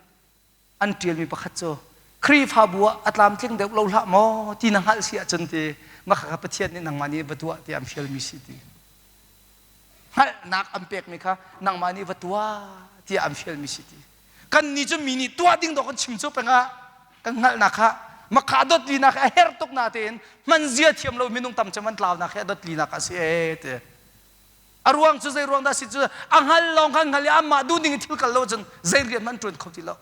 an ṭialmi pakhat cu Khrihfabu ah a tlamtling deuh lo hlah maw ti na hngalh si ahcun ti mah kha Pathian nih nangmah nih va tuah ti an fialmi si ti. Hngalhnak an pekmi kha nangmah nih va tuah tiah an fialmi si ti. Kan nih cu mi nih tuah ding dawh kan chim cu pengah kan hngalhnak kha makha a dot linak a her tuk na tein hman zia thiam lo minung tam cem an tlaunak hi a dot linak a si e ti. A ruang cu zei ruang dah si cu a hngal lawng kha hngal i amah duh ning in thil kal lo cun zei rian hmanh ṭuan kho ti lo.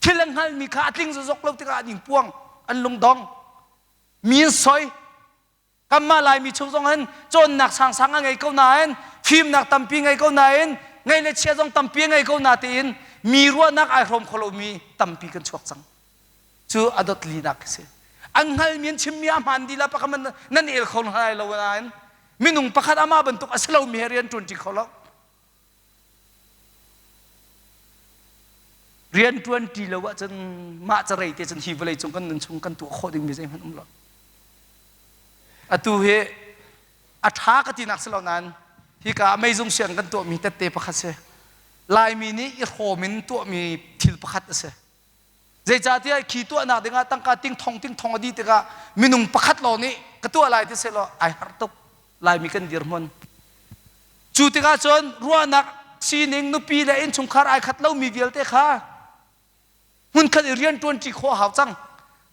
Thil an hngalmi kha a tling zozok lo tikah an ingpuang, an lungdong. Mi an soi. Kanmah Laimi chung zong hin cawnnak sangsang a ngei ko nain, fimnak tampi ngei ko nain, ngei le chia zong tampi a ngei ko na tiin mi ruahnak ai hrawm kho lomi tampi kan chuak cang. Cu a dot linak a si. An hngalmi an chimmi a hmaan dih la pakhat nan el kho hna lai lo nain minung pakhat amah bantuk a si lomi he rian ṭuanṭi kho lo. Rian ṭuan ṭi lo ahcun mah carei te cun hi vawlei cung kan nun chung kan tuah khawh dingmi zeihmanh um lo. Atu hi a ṭha ka tinak si lo nain hika ah meizung siang kan tuahmi tette pakhat si. Laimi nih i hrawm in tuahmi thil pakhat a si. Zeicahtiah khi tuahnak dingah tangka ting thong ting thong a dih tikah minung pakhat lawng nih ka tuah lai ti sehlaw ai harh tuk. Laimi kan dirhmun. Cu tikah cun ruahnak sining nupi le innchungkhar ai khat lomi vialte kha hmunkhat i rian ṭuanṭi khawh a hau cang.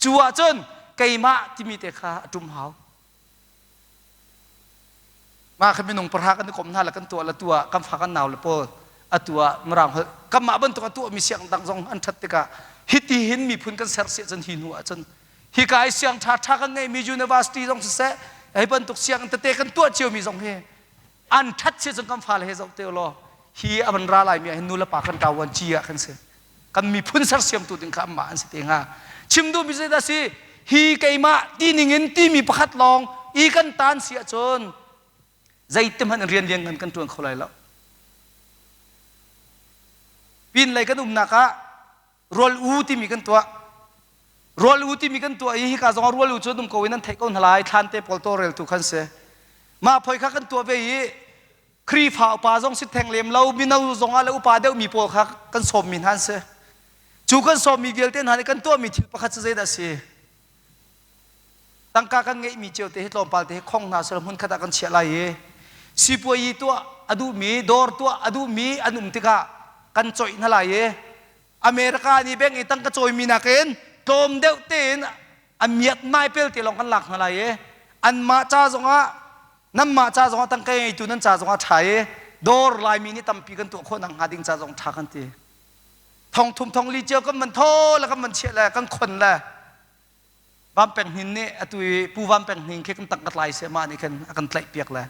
Cu ahcun keimah timi te kha a ṭum hau. Mah kha minung pahra kan i komh hna le kan tuah le tuah kan fa kan nau le pawl atu ah Mirang holh kanmah bantuk a tuahmi siang dang zong an ṭhat tikah hiti hin miphun kan ser si ahcun hi hnu ahcun hika i siang ṭha ṭha kan ngeihmi university zong siseh hi bantuk siang tete kan tuah ciomi zong hi an ṭhat si cun kan fale he zoh te law hi a van ra laimi ah hin nu le pa kan ṭavuan ci ah kan si kan miphun sersiamtu ding kha anmah an si te hnga chim duhmi zeidah si hi keimah ti ningin timi pakhat lawng i kan tan si ahcun zeiti hmanh in rian lianngan kan ṭuan kho lai lo pin lei kan umnak ah rual u timi kan tuah rual u timi kan tuah i hika zong rual u cu um ko in an theih ko hna lai thlan te pawl tawlreltu khan si mah phoi kha kan tuah ve i Khrihfa upa zong si theng lem lo mino zong ah le upa deuhmi pawl kha kan sawmmi hna an si cu kan sawmmi vialte hna nih kan tuahmi thil pakhat cu zeidah a si tangka kan ngeihmi cio te hi tlawmpal te hi khong hna sel hmun khat ah kan chiah lai i sipuayi tuah a duhmi dawr tuah a duhmi an um tikah kan coih hna lai i America nih bank i tangka cawimi nakin tlawm deuh tein a miat mai pel te lawng kan lak hna lai i anmah ca zongah nanmah ca zongah tangka ngeitu nan ca zongah ṭha i dawr Laimi nih tampi kan tuah khawh nak hnga ding ca zong ṭha kan ti thong thum thong li cio kan van thaw le kan van chiah le kan khon le Vampeng Hnin nih atu i Pu Vampeng Hnin khi kan tangka tlai seh mah nih khan a kan tlaih piak le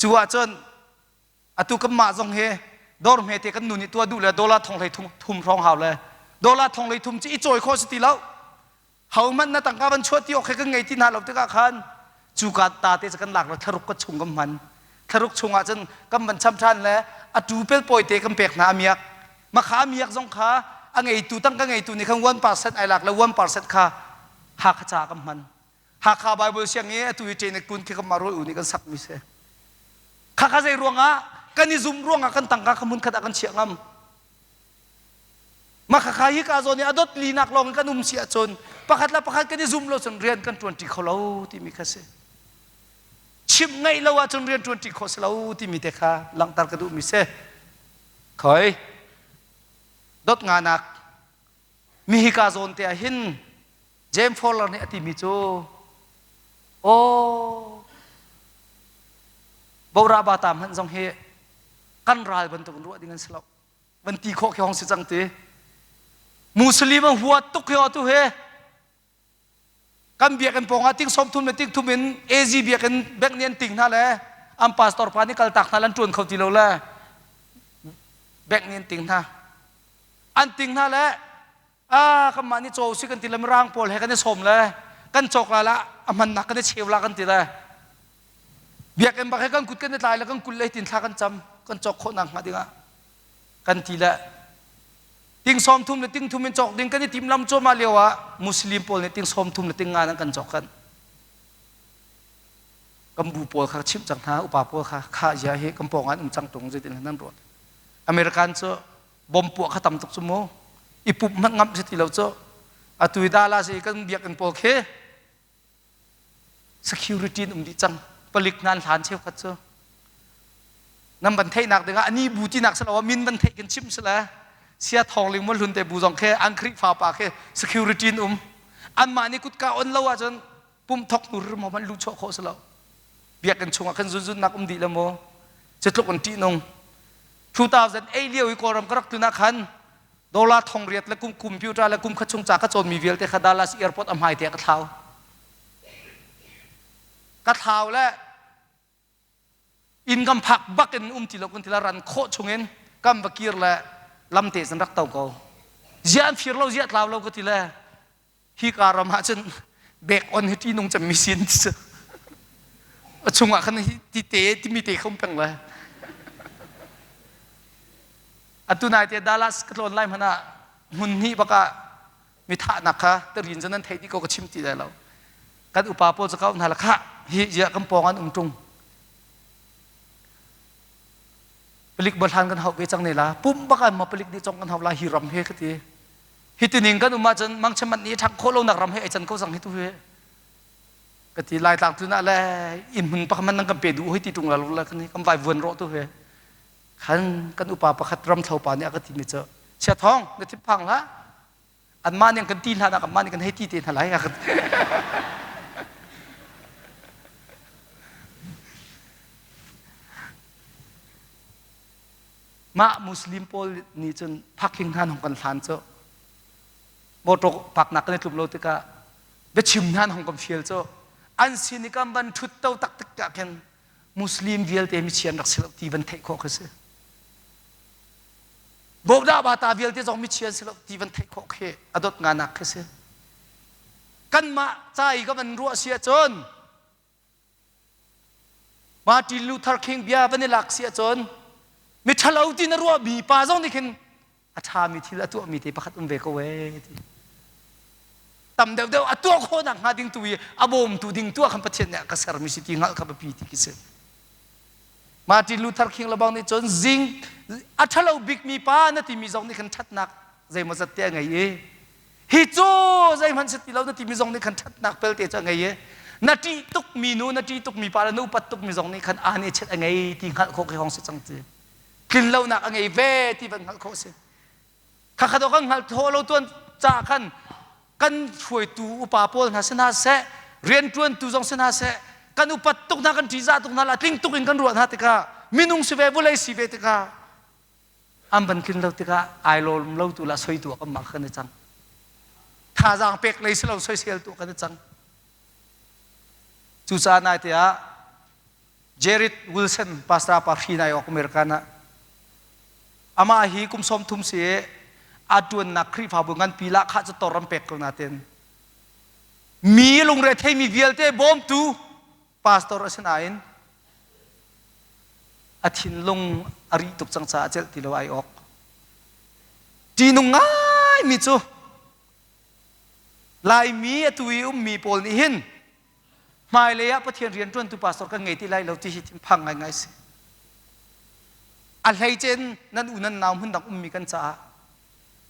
cu ahcun atu kanmah zong hi dawr hmete kan nu nih tuah duh le dollar thong hlei thum hrawng hau le dollar thong hlei thum cu i cawi khawh si ti lo ho hmanh na tangka van chuah ti awk he kan ngei ti hna lo tikah khan cu ka ta te cu kan lak le thlaruk ka chung kan hman thlaruk chung ah cun kan van cham ṭhan le a tu pelpawi te kan pek hna a miak makha a miak zong kha a ngeitu tangka ngeitu nih khan 1% ai lak le 1% kha Hakha ca kan hman Hakha Bible siang i atu i ṭenek kun khi kanmah rawl u nih kan sakmi si. Khakha zei ruangah kan i zum ruangah kan tangka kha hmunkhat ah kan chiah ngam. Mah khakha hi ka zawn i a dot linak lawng in kan um si ahcun pakhat le pakhat kan i zum lo cun rian kan ṭuanṭi kho lo timi kha si. Chimh ngaih lo ahcun rian ṭuanṭi khawh si lo timi te kha langhter ka duhmi si. Khoi dot nganak mi hika zawn te ah hin James Fowler nih a timi cu aw Bora bata hmanh zong hi kan ral bantuk in ruah ding an si lo van ti khawh khi hong si cang ti Muslim an huat tuk hi tu he kan biakinn pawng ah ting sawm thum le ting thum in AZ biakinn bank nih an ting hna le an pastor pa nih kaltak hna le an ṭuan kho ti lo le bank nih an ting hna an ting hna le ah kanmah nih caw si kan ti le mirang pawl he kan i sawm le kan cawk la la a hmannak kan i cheu la kan ti le biakinn bak he kan kut kan i tlai le kan kul le tin thla kan cam kan cawk khawh nak hnga dingah kan ti le ting sawm thum le ting thum in cawk ding kan i tim lam cuahmah lio ah muslim pawl nih ting sawm thum le ting nga nan kan cawk kan kan bu pawl kha chimh cang hna upa pawl kha kha zia hi kan pawng an um cang tung zeitin nan ruat American cu bom puah kha tam tuk cu mu i pup hmanh ngamh si ti lo cu atu i Dallas i kan biakinn pawl khi security in um dih cang palik hna an hlan cheukhat cu. Nan van theihnak dingah ani bu tinak si lo min van theih kan chim si le sia thawng ling hlun te bu zong khi an Khrihfa pa khi security in um anmah nih kutka on lo ahcun pum thok hnu rim man lu chuah khawh si lo biakinn chungah khan zunzun nak um dih le maw cutluk in ṭihnung 2008 lio i Kawlram ka rak tlun ah khan dollar thong riat le kum computer le kum khat chung ca ka cawnmi vialte kha Dallas airport a hmai te ka thlau ka thlau le inn kan phak bak in um ti lo kun tila ran khawh chungin kan va kir le lamte zan rak to ko zia an fir lo zia tlau lo ka ti le hi ka ram ah cun bek on hi ṭi nung cemmi sin ti cu a chungah khan hi ti te timi te khom peng le atu nai te Dallas ka tlawn lai hmanh ah hmun hnih bak ah mi thahnak kha tarin cu nan theih dih ko ka chim ti lai lo kan upa pawl cu kau hna la khah hi zia kan pawng an um ṭung palik bawhlan kan hauh ve cang ne la pum bak an ma palik nih cong kan hau la hi ram he ka ti hi tining kan um ahcun mangchamat nih ṭhang khawh lonak ram he ai can ko cang hi tu hi ka ti lai tlang tun ah le inn hmun pakhat man nan kan pe duh hoi ti ṭung la lo la kan kan vai vuan rawh tu he khan kan upa pakhat ramthlo pa nih a ka ti mi cu chia thong na thip phang hlah anmah nih kan ti hlan ah kanmah nih kan hei ti te hna lai a ka ti Mah Muslim pawl nih cun parking hna hong kan hlan cu motor parknak kan i tlum lo tikah biachim hna hong kan fial cu an sin i kan van ṭhut to taktak ah khin Muslim vialte michia an rak si lo ti van theih khawh khi si. Bawdah bata vialte zong michia an si lo ti van theih khawh khi a dot nganak khi si. Kanmah ca i ka van ruah si ahcun Martin Luther King bia van i lak si ahcun miṭhalo ti na ruahmi pa zong nih khin a ṭhami thil a tuahmi te pakhat um ve ko ee ti. Tam deuhdeuh a tuah khawhnak hnga ding tu i a bawmtu ding tu ah khan Pathian nih a ka sermi si ti hngalh kha biapi ti khi si. Martin Luther King lebang nih cun zing a ṭhalo bikmi pa na timi zong nih khan ṭhatnak zeimawzat te a ngei i hi cu zeihmanh si ti lo na timi zong nih khan ṭhatnak pelte cu a ngei i na ṭih tukmi nu na ṭih tukmi pa le na upat tukmi zong nih khan aa nih chet a ngei ti hngalh khawh khi hong si cang ti tlin lonak a ngei ve ti van hngalh khawh si khakhat kan hngalh thawh lo tuan ca khan kan hruaitu upa pawl hna si hna seh rianṭuantu zong si hna seh kan upat tuk hna kan ṭihzah tuk hna la tling tuk in kan ruah hna tikah minung si ve vulei si ve tikah an van tlin lo tikah ai lawm lo tu la soi tu kan mah kan i cang thazaang pek lei si lo soisel tu kan i cang cucaah nai te ah Jared Wilson pastor pa hri nai ok American ah amah hi kum som thum si a tuannak Khrihfabu nganpi lah kha cu tor an pek ko natin mi lungre theimi vialte bawmtu pastor a si nain a thinlung a rih tuk cang caah a celh ti lo ai awk ṭihnung ngaimi cu Laimi atu i ummi pawl nih hin hmailei ah Pathian rianṭuantu pastor kan ngei ti lai lo ti hi thinphang ngaingai si. A hleice in nan u nan nau hmun dang ummi kan caah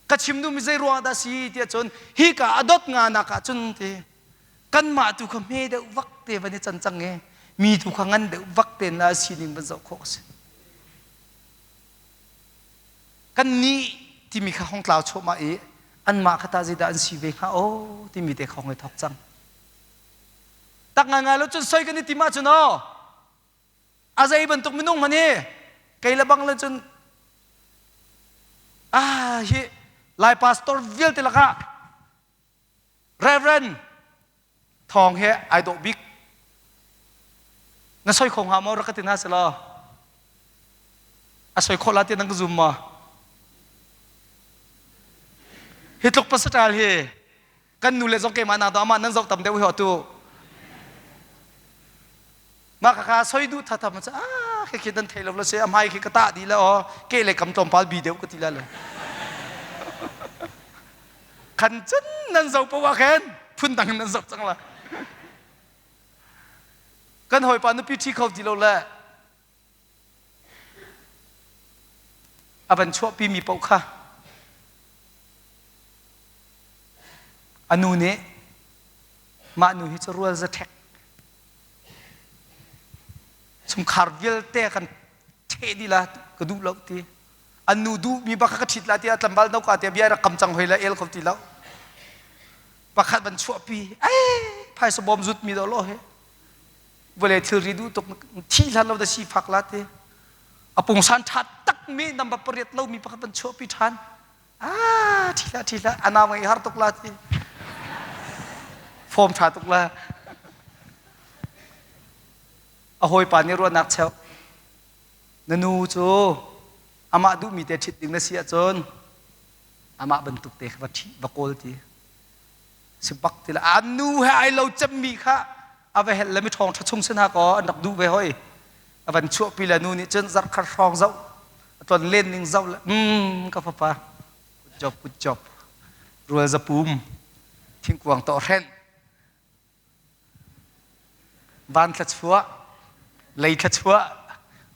ka chim duhmi zei ruangah dah si tiah cun hika a dot nga nak ah cun ti kanmah tu kha hme deuh vak te van i can cang i mi tu kha ngan deuh vak te na sining van zoh khawh a si kan nih timi kha hong tlau chuahmah i anmah kha ta zeidah an si ve hnga aw timi te kha hong i thok cang tak ngai ngai lo cun soi kan i tim ahcun aw a zei bantuk minung hmanh hi kei le bang le cun ah hi lai pastor vialte lakah Reverend Thawng he ai dawh bik. Na soi kho hnga maw rak ka ti hna selaw. A soi khawh la ti nan ka zum maw? Hi tluk pasal hi kan nu le zong keimah nak do amah nan zoh tam deuh hi atu. Mah kha soi duh thatha ma ah khi khi nan thei lo la se a hmai khi ka tah dih la aw ke le kam tlawmpal bi deuh ka ti la le. Khan cun nan zo poah khin phundang in nan zoh cang la. Kan hawipa nupi ṭhi kho ti lo le a van chuahpi mi paoh kha a nu nih mah nu hi cu rual za ṭhek chungkhar vialte kan ṭhek. thleh dih la ka duh lo ti. An nu duh mi bak kha ka ṭhit la tiah tlangval no ka tiah bia rak kam cang hoi la el kho ti lo. Pakhat van chuahpi ai phaisa bawm zut mi do lo he. Vawlei thilri duh tuk thi hlan lo da si fak la ti. A pungsan ṭha tak mi number pariat lo mi pakhat van chuahpi ṭhan. Ah ṭhi hlah ṭhi hlah a nau ngai har tuk la ti. Form ṭha tuk la. A hawipa nih ruahnak cheuh. Na nu cu amah duhmi te ṭhit ding na si ahcun amah bantuk te kha va ṭhi va kawl ti. Si bak ti la. An nu he ai lo cemmi kha a va helh le mi ṭhawng ṭha chung sin ha kaw an rak duh ve hoi. A van chuahpi le nu nih cun zarh khat hrawng zoh a tlon len ning zoh le mm ka fapa good job good job rual zapum thingkuang tawh hrenh Van thluachuah, lei thluachuah,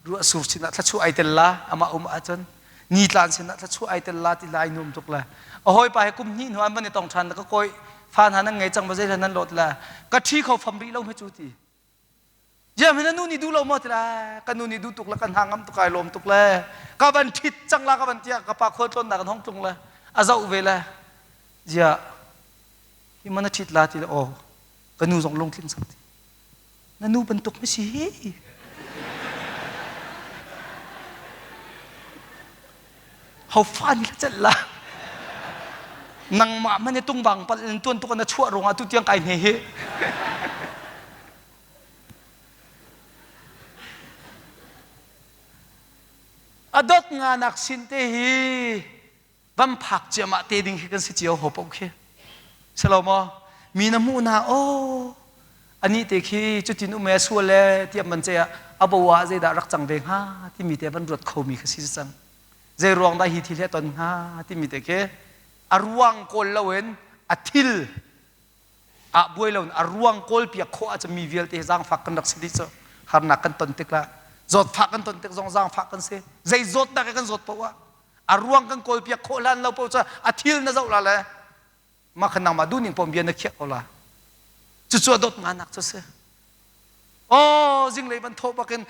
ruah sur sinah thluachuah ai tel la, amah um ahcun nitlan sinah thluachuah ai tel la ti la ai nuam tuk la. A hawipa he kum hnih hnu an van i tong ṭhan ka kawi fa hna nan ngei cang ma zei nan lot la ka ṭhi kho fam rih lo hme cu ti. Jiam hi na nu nih duh lo maw ti la ka nu nih duh tuk la kan hna ngam tuk ai lawm tuk le ka van ṭhit cang la ka van tiah ka pa khual tlawnnak an hong tlung le a zoh ve le zia hi man a ṭhit la ti le aw ka nu zong lungtling cang ti na nu bantuk ma si hi ho fa ni la celh la nangmah man i tungbang pal in tuan tuk na chuah ruangah tu tiang kai hne hi a dot nga nak sin te hi van phak ciahmah te ding khi kan si cio ho paoh khi si lo maw mi na hmuh na oh ani te khi cutin um e sual e tiah man che ah abo ah zeidah rak cang ve hnga timi te van ruat khomi kha si cang zei ruang dah hi thil he ton hnga timi te khi a ruang kawl loin a thil ah buai loin a ruang kawl piak khawh ahcun mi vialte zaangfak kan rak si dih cu harnak kan ton tik lah zawtfah kan ton tik zong zaangfah kan si zei zawtnak kan zawt paoh ah a ruang kan kawl piak khawh hlan lo paoh cu a thil na zoh la le mah khan nangmah duhning paoh bia na khiah ko la cucu a dawt nganak cu si oh zinglei van thawh bakin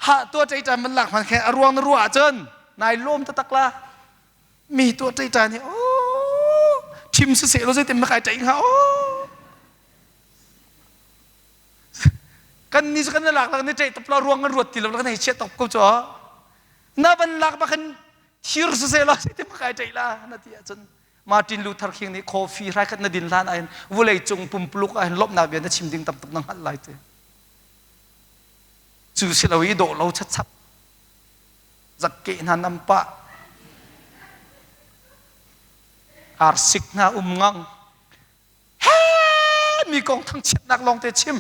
ha tua ṭei ṭan van lak hman khe a ruang na ruah ahcun nai lawm taktak la mi tua ṭei ṭan hi oh ṭhim siseh law zeitin ma kai ṭei hnga oh kan ni cu kan lak lak ni ṭei top la ruang kan ruat ti lo kan hei chiah top ko cu na van lak bak khan thir siseh law zeitin ma kai ṭei la na ti ahcun Martin Luther King nih coffee hrai khat na din hlan ahhin vulei cung pumpuluk ahhin lawmhnak bia na chim ding tam tuk na hngalh lai ti cu si lo i dawh lo chachap zakke hna nam pah arsik hna um ngang he mi kong thangchiatnak lawng te chim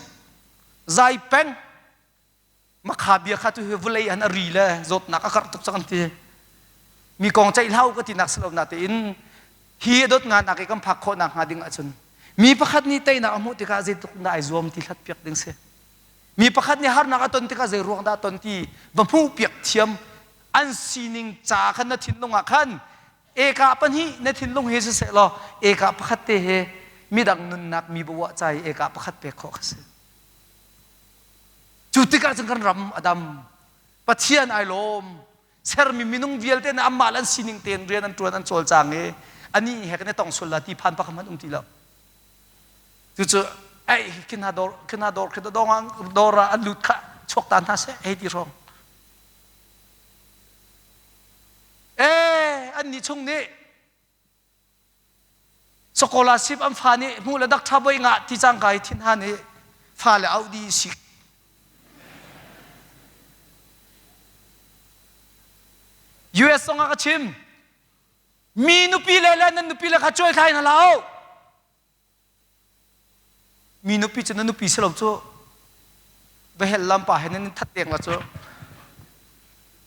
zai peng makha bia kha tu hi vawlei an a ri le zawtnak a karh tuk cang an ti mi kong ceih hlau ka ti nak si lo na tein hi a dawt nga nak i kan phak khawh nak hnga ding ahcun mi pakhat nih teinak a hmuh tikah zeitluk dah ai zuam ti hlat piak ding si mi pakhat nih harnak a ton tikah zei ruang dah ton ti va hmuh piak thiam an sining ca khan na thinlung ah khan eka pahnih na thinlung he siseh law eka pakhat te he midang nunnak mi bawa ca i eka pakhat pek khawh kha si Cu tikah cun kan ram a dam. Pathian ai lawm. Sermi minung vialte nih anmah le an sining tein rian an ṭuan an cawlcang i anih he kan i tong sual la ti phan pakhat hmanh um ti lo. Cucu ei khi hna dawr khi hna dawr khi dawr ah an lut kha chuak ta hna seh hei ti hrawng. Eh annih chung nih Scholarship an fa nih hmuh le dak ṭha boi ngah ti cangka i thin han i fale auh dih sik. US zong ah ka chim. Mi nupi le le nan nupi le kha cuai thlai hna hlah Mi nupi cu na nupi si lo cu. Va hel lam pa he nan in that deng la cu.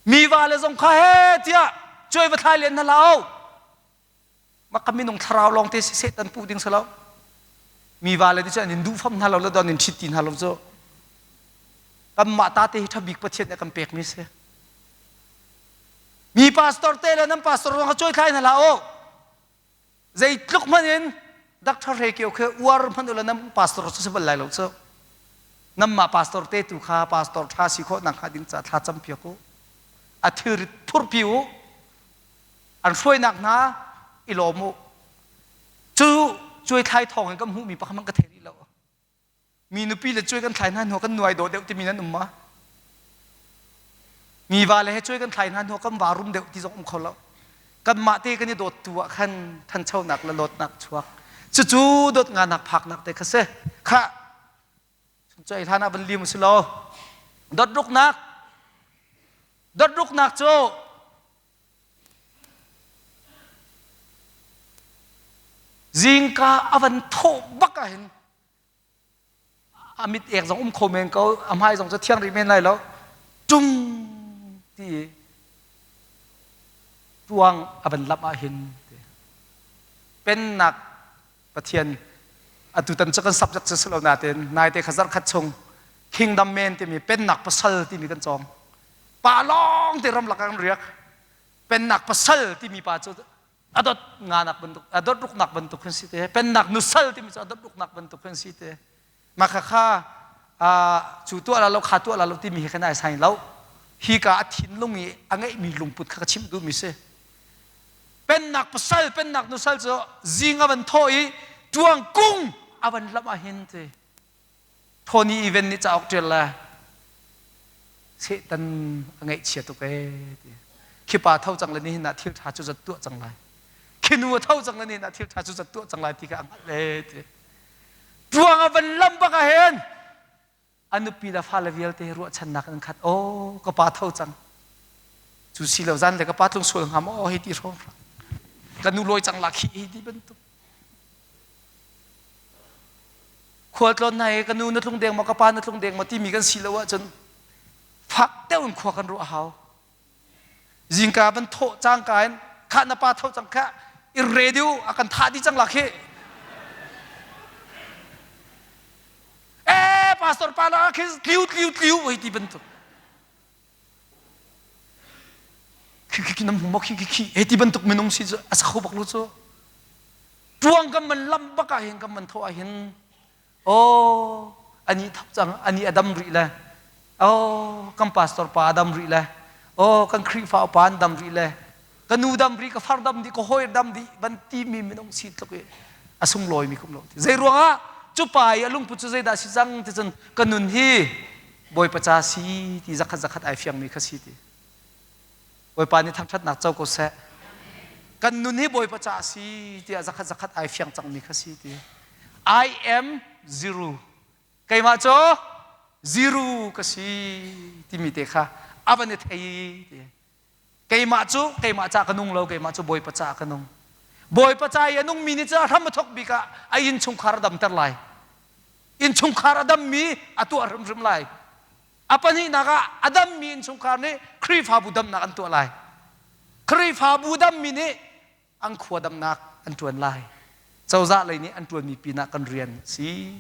Mi va le zong kha he tiah cuai va thlai len hna hlah Mah ka minung thlarau lawng te si Satan puh ding si lo. Mi va le cu an in duh fam hna lo le don in ṭhit ti hna lo cu. Kanmah ta te hi ṭha bik Pathian nih a kan pekmi si. Mi pastor te le nan pastor zong kha cuai thlai hna hlah u. Zeitluk hmanh in Dr. Hre Kio khi uar hmanh ula nan pastor cu si bal lai lo cu. Nanmah pastor te tu kha pastor ṭha si khawh nak hnga ding ca thla cam piak u. A thilrit phurpi u. An hruainak hna i lawm u. Cu cuaithlai thawng in kan hmuhmi pakhat hmanh ka thei rih lo. Mi nupi le cuai kan thlai hna hnu kan nuai dawh deuh timi nan um ma? Mi va le he cuai kan thlai hna hnu kan va rum deuh ti zong um kho lo. Kanmah te kan i dawt tu ah khan thanchonak le lawtnak chuak. Cucu dawt nganak phaknak te kha si. Kha cuai hlan ah van lim si lo. Dawt ruknak Dawt ruknak cu Zingka a van thawh bak ah hin a mit ek zong um kho men ko, a hmai zong cu thiang rih men lai lo. Tung ti i tuang a van lamh ah hin pennak Pathian atutan cu kan subject cu si lo nain naite kha zarh khat chung Kingdom Men timi pennak pasal timi kan cawng. Pa lawng te ramlak ah kan riak. Pennak pasal timi pa cu a dot nganak bantuk a dot ruknak bantuk kan si te pennak nusal timi cu a dot ruknak bantuk kan si te mah kha kha cu tuah la lo kha tuah la lo timi hi kan ai sai lo hi ka a thinlung i a ngeihmi lungput kha ka chimh duhmi si pennak pasal pennak nusal cu zing a van thawh i tuang kung a van lamh ah hin ti Tony Event nih cauk ṭial le Satan a ngaihchia tuk ee ti. Khi pa tho cang le nihin ah thil ṭha cu zat tuah cang lai. Khi nu a tho cang le nihin ah thil ṭha cu zat tuah cang lai ti kha a hngalh ee ti. Tuang a van lam bak ah hin a nupi le fale vialte ruahchannak an khat. Oh, ka pa tho cang. Cu si lo zan le ka pa tlung sual hnga maw hei ti hrawng ka nu lawi cang la khi hi ti bantuk. Khualtlawn hna hi ka nu na tlung deng maw ka pa na tlung deng maw timi kan si lo ahcun fak deuh in khua kan ruah a hau. Zingka van thawh cangka in khah na pa tho cang khah i radio a kan thah dih cang lak hi. Eh pastor pa la khi tliu tliu tliu hei ti bantuk. Khi khi khi nam hmu maw khi khi khi hei ti bantuk minung si cu a sa kho bak lo cu. Tuang kan man lam bak ah hin kan man tho ah hin oh ani thap cang ani a dam rih le oh kan pastor pa a dam rih le oh kan Khrihfa upa an dam rih le ka nu dam rih ka far dam dih ka hawi dam dih van ti mi minung si tluk i a sunglawi mi kum lo ti zei ruangah cu pa i a lungput cu zeidah si cang ti cun ka nun hi Bawipa ca si ti zakhat zakhat ai fiang mi kha si ti Bawipa nih thangṭhatnak co ko seh. Kan nun hi Bawipa ca a si tiah zakhat zakhat ai fiang cangmi kha si ti. I am zero. Keimah cu zero ka si timi te kha a van i thei ti. Keimah cu keimah ca ka nung lo, keimah cu Bawipa ca ka nung. Bawipa ca i a nungmi nih cun a hram a thawk bik ah a innchungkhar a damter lai. Innchungkhar a dammi a tuah hrimhrim lai. A pahnihnak ah a dammi innchungkhar nih Khrihfabu damnak an tuah lai. Khrihfabu dammi nih an khua damnak an ṭuan lai. Cozah lei nih an ṭuanmi pinah kan rian a si.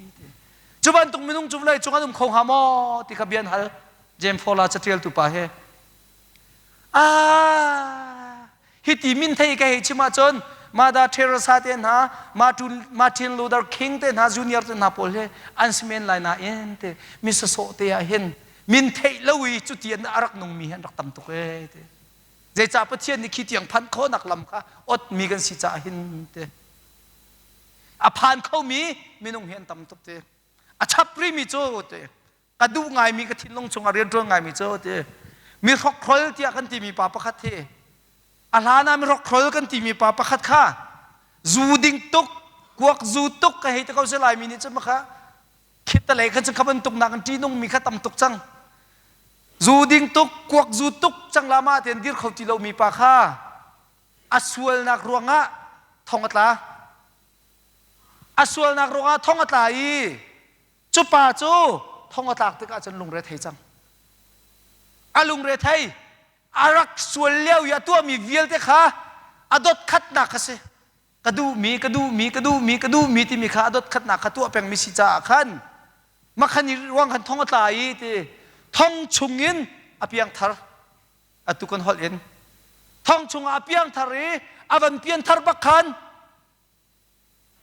Cu bantuk minung cu vawlei cung an um kho hnga maw ti kha bia an hal. James Fowler caṭialtu pa hi. Ah, hiti min thei ka hei chim ahcun Mother Teresa te hna, Martin Luther King te hna, Junior te hna pawl hi an si men lai nain te mi sasawh te ah hin min theih lo i cuti an a rak nungmi hi an rak tam tuk ee te. Zeicah Pathian nih khi tiang phanh khawhnak lam kha otmi kan si caah hin te. A phan khomi minung hi an tam tuk te. A chap rimi cu te ka duh ngaimi ka thinlung chungah rianṭuan ngaimi cu ti mi hrokhrol tiah kan timi pa pakhat hi a hlan ah mi hrokhrol kan timi pa pakhat kha zu ding tuk kuak zu tuk ka hei te ko si laimi nih cun kha khit le khan kha bantuk nak an ṭihnung mi kha tam tuk cang zu ding tuk kuak zu tuk cang lama tein dir kho ti lomi pa kha a sualnak ruangah thong a tla a sualnak ruangah thong a tla i Cu pa cu thong a tlak tikah cun lungre thei cang. A lungre thei. A rak sual lio i a tuahmi vialte kha a dot khatnak kha si. Ka duhmi, ka duhmi, ka duhmi, ka duhmi timi kha a dot khatnak kha tuah pengmi si caah khan makhan i ruang khan thong a tla i ti thong chungin a piangthar atu kan holh in thong chungah a piangthar i a van pianthar bak khan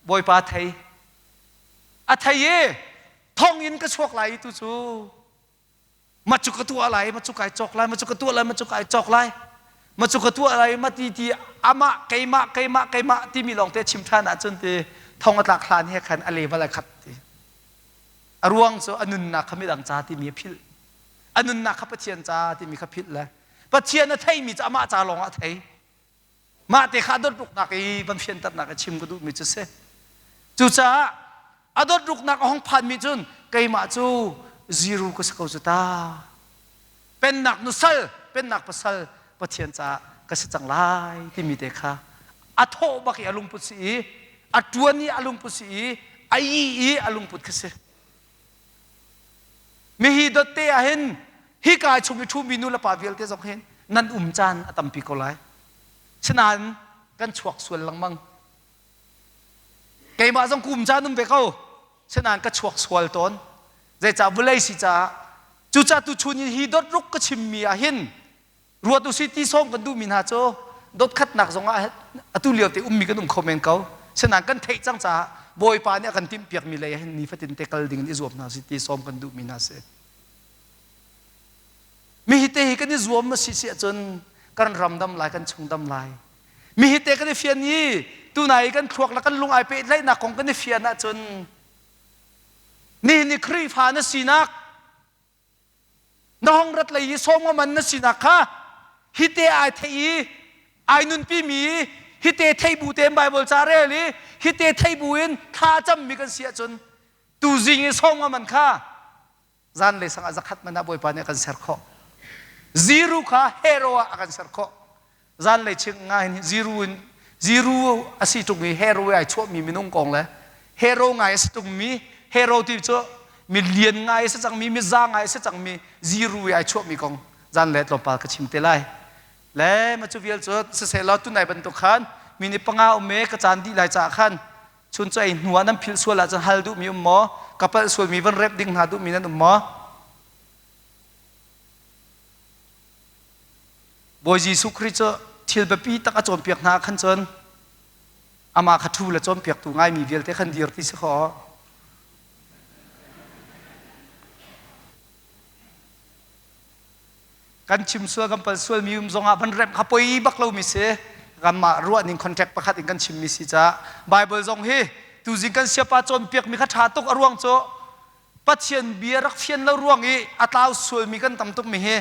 Bawipa thei. A thei i thong in ka chuak lai i tu cu. Ma cu ka tuah lai, ma cu kai cawk lai, ma cu ka tuah lai, ma cu kai cawk lai, ma cu ka tuah lai, ma ti ti amah keimah keimah keimah timi lawng te chim ṭhan ahcun ti thong a tlak hlan he khan a level a khat ti. A ruang cu a nunnak kha midang ca timi a philh. A nunnak kha Pathian ca timi kha philh le Pathian a theimi cu amah ca lawng ah a thei. Mah te kha a dawt i van fianternak i chim ka duhmi cu si. Cucaah a dawt ruknak a hong phanmi cun keimah cu zero ka si ko cu ta. Pennak nusal, pennak pasal Pathian caah ka si cang lai timi te kha a thawh bak i a lungput si i a ṭuan i a lungput si i a ih i a lungput kha si. Mihi dawtte ah hin hika chung i ṭhumi nu le pa vialte zong hin nan um caan a tampi ko lai. Sinain kan chuak sual lengmang. Keimah zong kum caan um ve ko. Sinain ka chuak sual tawn. Zeicah vawlei si caah cucaah tuchun in hi dot ruk ka chimmi ah hin Ruat usih ti sawm kan duhmi hna cu dotkhatnak zongah atu lio te ummi kan um kho men ko. Sinain kan theih cang caah Bawipa nih a kan timhpiakmi lei ah hin nifatin te kal ding in i zuam hna usih ti sawm kan duhmi hna si. Mi hi te hi kan i zuam a si si ahcun kan ram dam lai, kan chung dam lai. Mi hi te kan i fian i tunai kan thluak le kan lung ai pehtlaihnak kong kan i fian ahcun nihin ni Khrihfa na sinak Na hong rat lei i sawm man na sinak kha hite ai thei i ai nunpi mi hite thei bu tein Bible ca rel i hite thei bu in thla cammi kan si ahcun tuzing i sawm man kha zanlei sang ah zakhat man ah Bawipa nih a kan ser khawh. Zero kha hero ah a kan ser khawh. Zanlei ching nga hin zero in zero a si ṭung i hero ai chuahmi minung kong le hero ngai a si ṭungmi hero ti cu mi lian ngai a si cangmi mi za ngai a si cangmi zero i ai chuahmi kong zanlei tlawmpal ka chim te lai. Le ma cu vial cu siseh law tunai bantuk khan mi nih panga um e ka caan dih lai caah khan chun cu ei hnu ah nan philh sual ahcun hal duhmi um maw ka palh sualmi van rep ding hna duhmi nan um maw Bawi Jesuh Khrih cu thil biapi tak a cawnpiak hna khan cun amah kha ṭhu le cawnpiaktu ngaimi vialte khan dir ti si khaw. Kan chim sual kan pal sualmi um zongah van remh kha poi bak lomi si. Kanmah ruahning contract pakhat in kan chimmi si caah Bible zong hi tuzing kan siapa cawnpiakmi kha ṭha tuk a ruang cu Pathian bia rak fian lo ruang i a tlau sualmi kan tam tukmi hi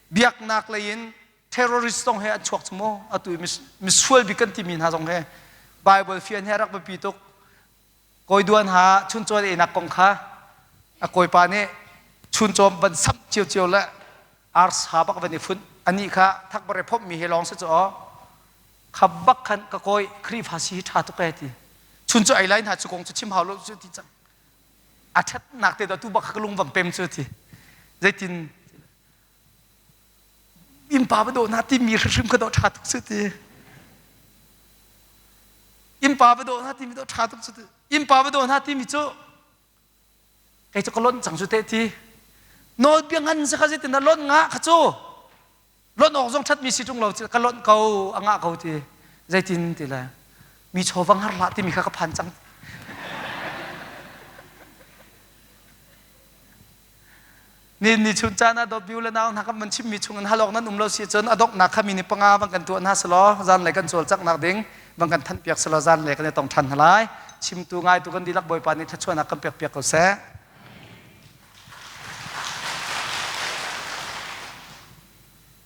biaknak lei in terrorist zong he an chuak cu mu atu i misual bik kan timi hna zong he Bible fian he rak biapi tuk kawi duan ha chuncaw einak kong kha a kawipa nih chuncaw van samh ciocio le arsa bak van i funh anih kha thakbare phomhmi he lawng si cu aw kha bak khan ka kawi Khrihfa si hi ṭha tuk e ti chuncaw ei lai hna cu kong cu chim hau lo cu ti cang a ṭhatnak te tu bak ka lung van pem cu ti zeitin innpa va dawh hna timi hrimhrim ka dawh ṭha tuk cu ti innpa va dawh hna timi dawh ṭha tuk cu ti innpa va dawh hna timi cu kei cu ka lonh cang cu te ti nawlbia ngan si kha zeitin dah lonh nga kha cu lonh awk zong ṭhatmi si ṭung lo ka lonh ko a ngah ko ti zeitin ti le mi chaw va ngar hlah timi kha ka phan cang ni ni chun caan ah dawt le nau hna kan van chimmi chung in halawk nan um lo si cun a donghnak kha mi ni panga van kan tuah hna selaw zan le kan cawlcangh nak ding van kan thanh piak selaw zan le kan i tong ṭhan hna lai chimtu ngaitu kan dihlak bawipa nih thluachuahnak kan pek piak ko seh.